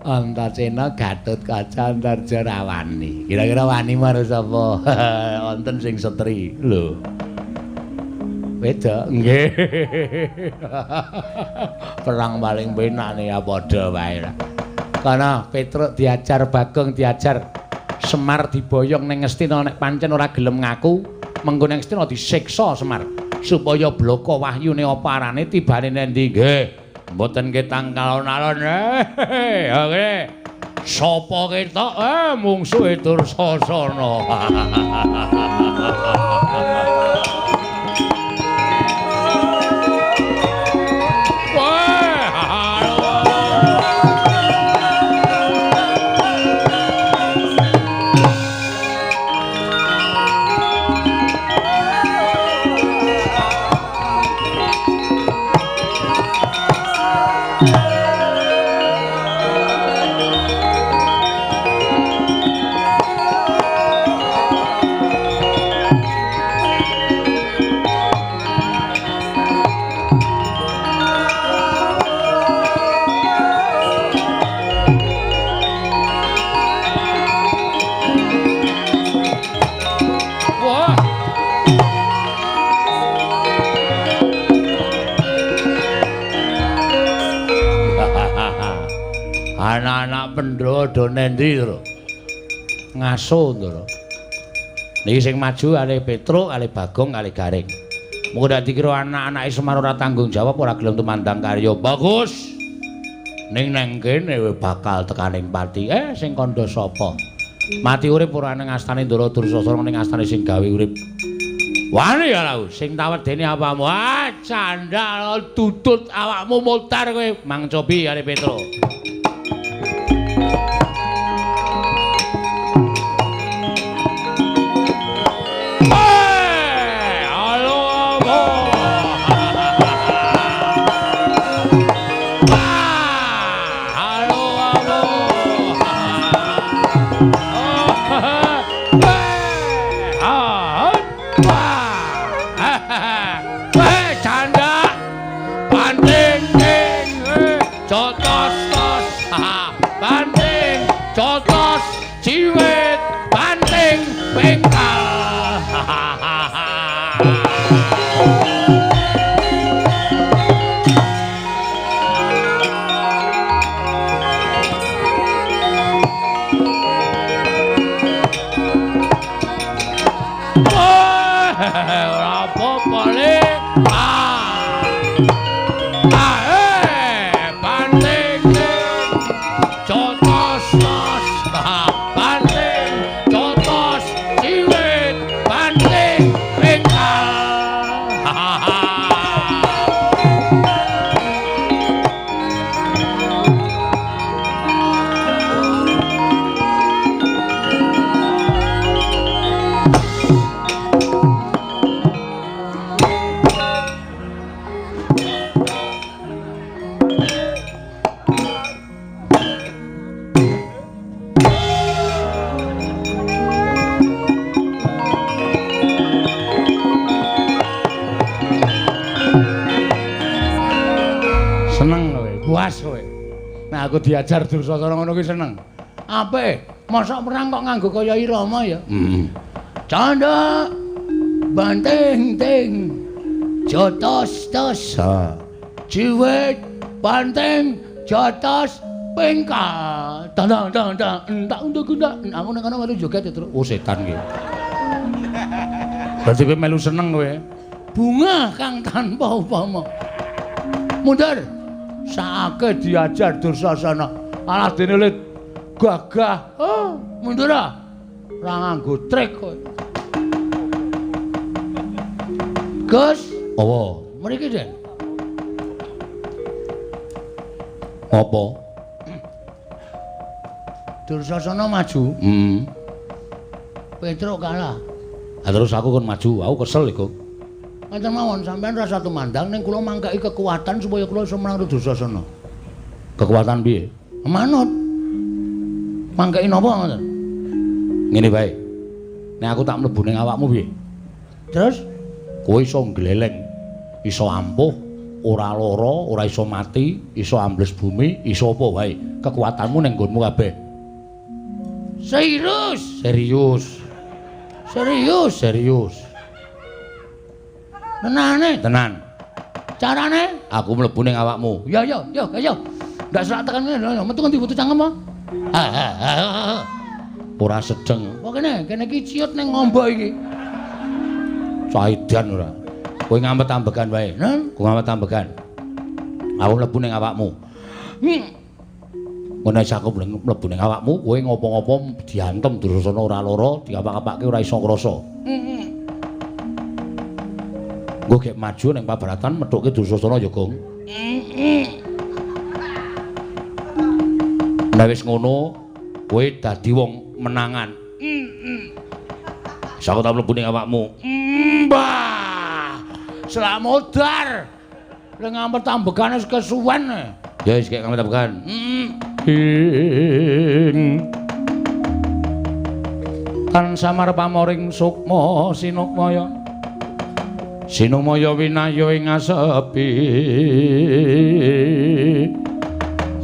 Antasena, Gatotkaca, Antarja ra wani. Kira-kira wani marang sapa? Wonten sing setri. Lho. Wedok nggih. Perang paling penak ya padha wae lah. Kana Petruk diajar, Bagong diajar, Semar diboyong ning Ngastina nek pancen ora gelem ngaku, mengko ning Ngastina disiksa Semar supaya bloko wahyune apa arane tibane nendi nggih. Mboten ketang alon-alon. Oke. Sapa ketok mungsuhe Dursasana. Anak-anak Pandhawa do nendi, Tru? Ngaso, Ndara. Niki sing maju kalih Petruk, kalih Bagong, kalih Gareng. Mengko dak dikira anak-anake Semar ora tanggung jawab, ora gelem tumandang karya. Bagus. Ning nang kene bakal tekaning pati. Sing kandha sapa? Mati urip ora ning astane Ndara Dursasana, ning astane sing gawe urip. Wani ya lau, sing tawedene apamu? Ah, candhal tutut awakmu mutar kowe. Mang cobi karo Petruk. Aku diajar Dursasana ngono kuwi seneng. Apik, mosok perang kok nganggo kaya irama ya. Heeh. Candha banting ting jotos tos. Jiwit banting jotos pengkal. Tandang tang tang entak untuk gundak. Aku nek kono melu joget terus. Oh setan ki. Berarti kowe melu seneng kowe. Bunga kang tanpa upama. Mundur. Saake diajar Dursasana. Alah dene le gagah. Oh, mundur ah. Ora nganggo trik kowe. Gus, apa? Mriki, Den. Apa? Dursasana maju. Heeh. Petruk kalah. Ha terus aku kon maju, aku kesel iku. Ngaten mawon sampean rasa tumandang ning kula mangkeki kekuatan supaya kula iso menang Dursasana. Kekuatan piye? Manut. Mangkeki napa ngoten? Ngene wae. Nek aku tak mlebu ning awakmu piye? Terus kowe iso ngleleng, iso ampuh, ora lara, ora iso mati, iso ambles bumi, iso apa wae. Kekuatanmu ning nggonmu kabeh. Serius? Serius. Serius, serius. Tenane? Tenan. Carane? Aku mlebu ning awakmu. Ya ya ya ya. Ndak serak tekan ngene, metu ngendi butuh cangkem apa? Ha. Ora sedeng. Kok kene, kene iki ciut ning ngombo iki. Caidan ora. Kowe ngamet ambegan wae. Kowe ngamet ambegan. Aku mlebu ning awakmu. Ngono wis aku mlebu ning awakmu, kowe ngopo-ngopo diantem Dursasana ora lara, diapak-apake ora iso ngrasa. Nggo gek maju ning pabaratan methuke Dursasana ya, Gong. Nek wis ngono, kowe dadi wong menangan. Wis aku tak mlebu ning awakmu. Mbah. Slamodar. Lek ngampet ambegane wis kesuwen. Ya wis gek ngampet ambegan. Ing tan samar pamoring sukma sinukmaya. Sinumaya winaya ing asepi.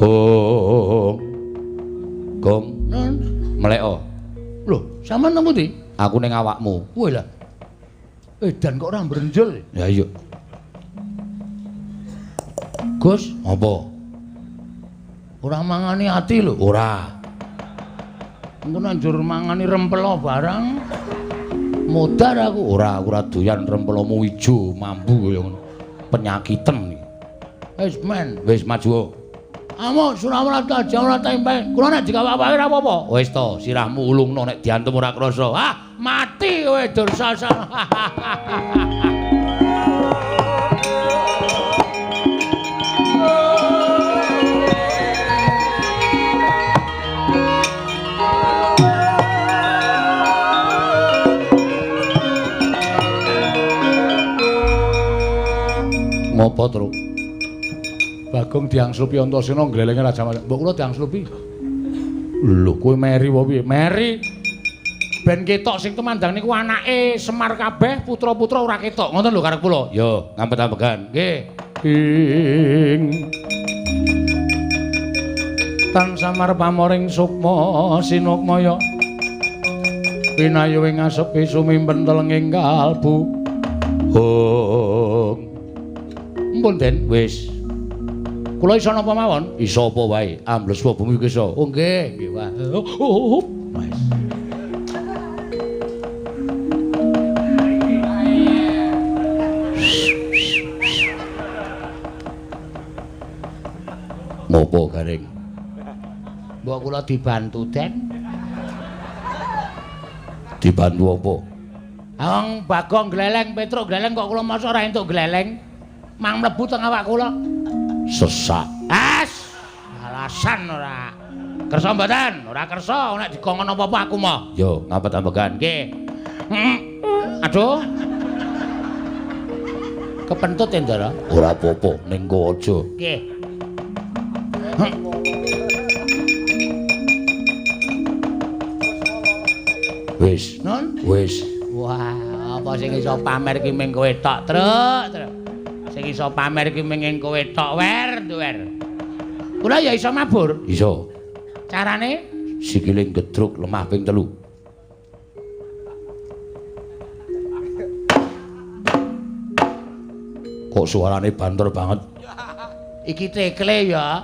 Oh. Gong. Mleko. Lho, sampean nang pundi? Aku ning awakmu. Wah lah. Edan kok ora mbrenjel. Ya iya. Gus, apa? Ora mangani ati lho. Ora. Engko nek njur mangani rempelo barang modar aku. Ora, aku ora doyan rempelomu ijo mambu kaya ngono. Penyakiten iki. Wis men, wis maju. Amuk Surawrata Jawrata tempe. Kula nek dikawak-awake ora apa-apa. Wis to, sirahmu ulungno nek diantem ora krasa. Ah, mati kowe Dursasana. Ngopo, Truk? Bagong diangslupi Antasena glelenge Raja Mas. Mbok kula diangslupi. Lho, kowe meri apa piye? Meri. Ben ketok sing tumandang niku anake Semar kabeh, putra-putra ora ketok. Ngoten lho karep kula. Yo, ngampet-ambegan. Nggih. Ing tan samar pamoring sukma sinukmaya. Pinayu ing asepi sumimpen telenging kalbu. Hong. Mpun Den, wis. Kula iso napa mawon? Iso apa wae? Ambles bumi iki iso. Oh nggih, nggih wae. Wis. Ngopo Gareng? Mbok kula dibantu, Den. Dibantu apa? Wong Bagong gleleng, Petruk gleleng kok kula mosok ora entuk gleleng. Mang mlebu teng awak kula. Sesak. As, alasan ora. Kersa mboten? Ora kersa, nek dikongkon apa-apa aku moh. Yo, ngampet-ambegan. Nggih. Aduh. Kepentut ya, Ndara? Ora apa-apa, ning kowe aja. Nggih. Wis. Nun? Wis. Wah, apa sing iso pamer ki ming kowe tok, Truk, Truk. Sing iso pamer ki ming kowe tok, wer, wer. Kula ya iso mabur. Iso. Carane sikile gedruk lemah ping 3. Kok suarane banter banget? Iki tekle ya.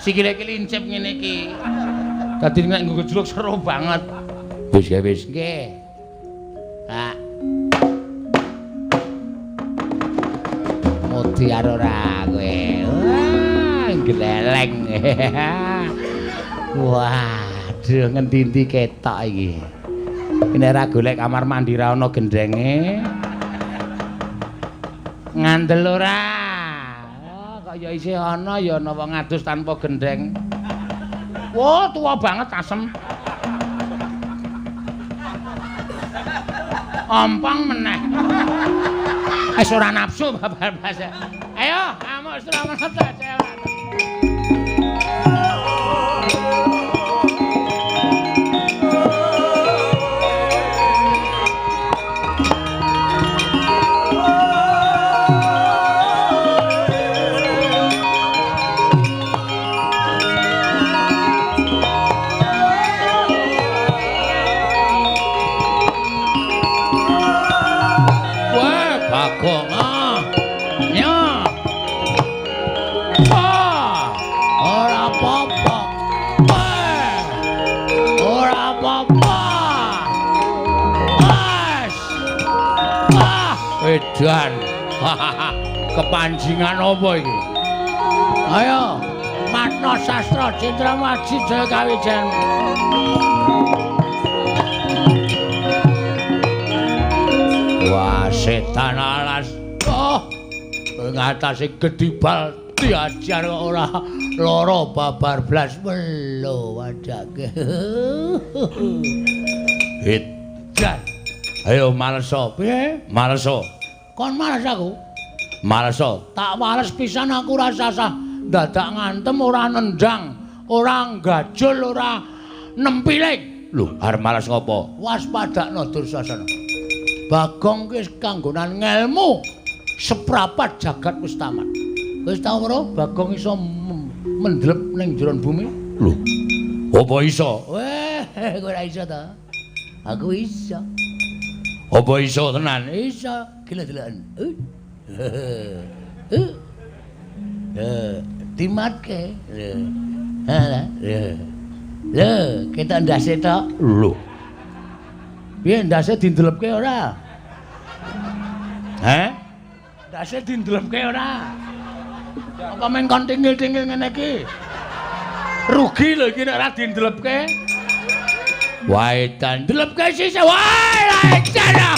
Sikile iki lincip ngene iki. Dadi nek nggo gejruk seru banget. Wis ya wis. Nggih. Pak. Mutiar ora kowe. Wah, gleleng. Waduh, ngendi-endi ketok iki. Nek ora golek kamar mandi ra ana gendenge. Ngandel ora? Oh, kok ya isih ana ya ana wong adus tanpa gendeng. Wah, tuwa banget asem. Ompong meneh. Wis ora nafsu babar blas. Ayo, amuk selamat aja. Edan. Kepanjingan apa iki? Ayo, Matna Sastra Citra Maji Jaya Kawijan. Wah, setan alas. Oh, ngatasi gedibal diajar kok ora lara babar blas melo wadake. Edan. Ayo maleso. Piye? Maleso. Kon males aku? Maleso. Tak males pisan aku ora sasah. Dadak ngantem ora nendang, ora gajul, ora nempiling. Lho, arep males ngopo? Waspadakno Dursasana. Bagong ki wis kanggonan ngelmu seprapat jagat wis tamat. Wis tau ora Bagong iso mendlep ning jero bumi? Lho. Apa iso? Weh, kowe ora iso ta? Aku iso. Apa iso tenan? Iso, gila deloken. Dimatke. Lho. Lho, ketok ndase tok. Lho. Piye ndase dindelepke ora? Heh? Ndase dindelepke ora? Apa meng kon tingil-tingil ngene iki? Rugi lho iki nek ora dindelepke. Wae dan ndelepke sisih. Wae edan.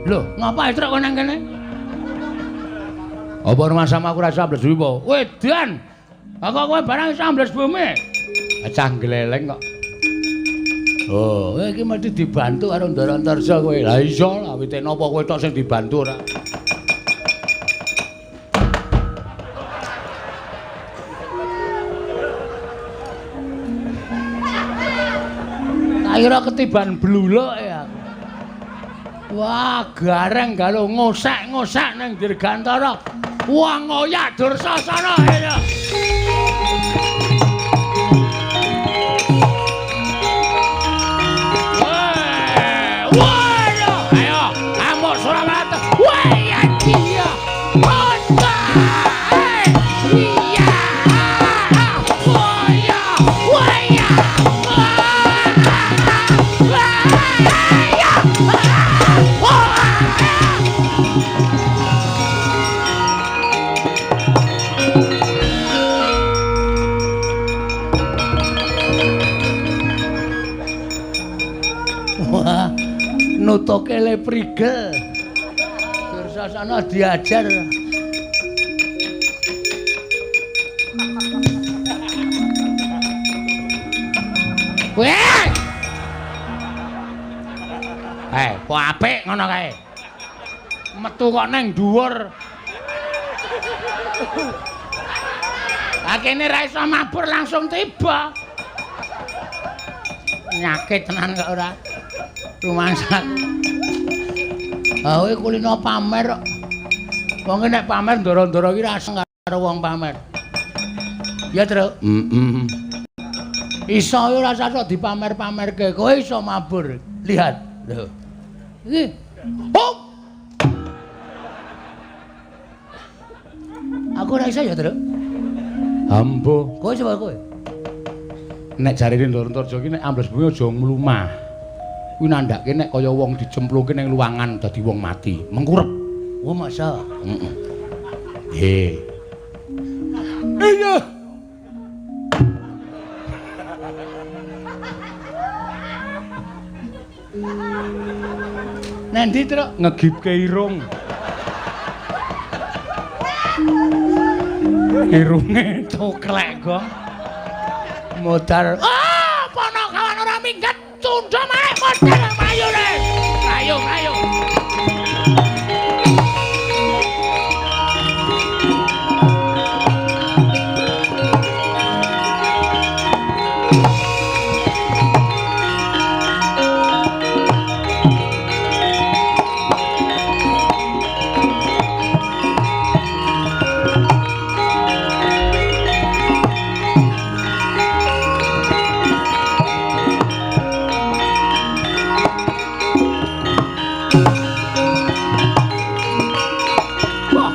Lho, ngapa etrok kok nang kene? Apa rumah sama aku rasa ambles bumi apa? Wedan. Kok kowe barang iso ambles bumi? Cah gleleng kok. Oh, iki mesti dibantu karo Ndara Antarja kowe. Lah iya lah, wite napa kowe tok sing dibantu ora? Tak kira ketiban bluluk ya. Wah, gareng galo ngosek-ngosek ning Dirgantara. Wah, ngoyak Dursasana ya. Wah, ayo, amuk Surawata. Wah, ya dia. Iya. Wah, ya. Wah, ya. Wah, nutuke le prigel. Dursasana diajar. Weh! Kok apik ngono kae. Metu kok nang dhuwur. Ah kene ra iso mabur langsung tiba. Nyakit tenan kok ora. Rumangsaku. Ah kowe kulino pamer kok. Wong nek pamer ndoro-ndoro iki ra seneng karo wong pamer. Ya, Truk. Heeh. Iso ora usah dipamer-pamerke. Kowe iso mabur. Lihat. Lho. Iki. Hop. Aku ora iso ya, Truk. Ambo. Kowe coba kowe. Nek jarene Ndara Antarja iki nek ambles bumi aja mlumah. Kuwi nandhake nek kaya wong dicemplungke ning luwangan dadi wong mati, mengkurep. Oh, masa? Heeh. Nggih. Iya. Nendi, Truk? Ngegipke irung. Irunge coklek kok. Modar. Ah, Panakawan ora minggat, tundha maneh modar mayune. Ayo, ayo. Wah.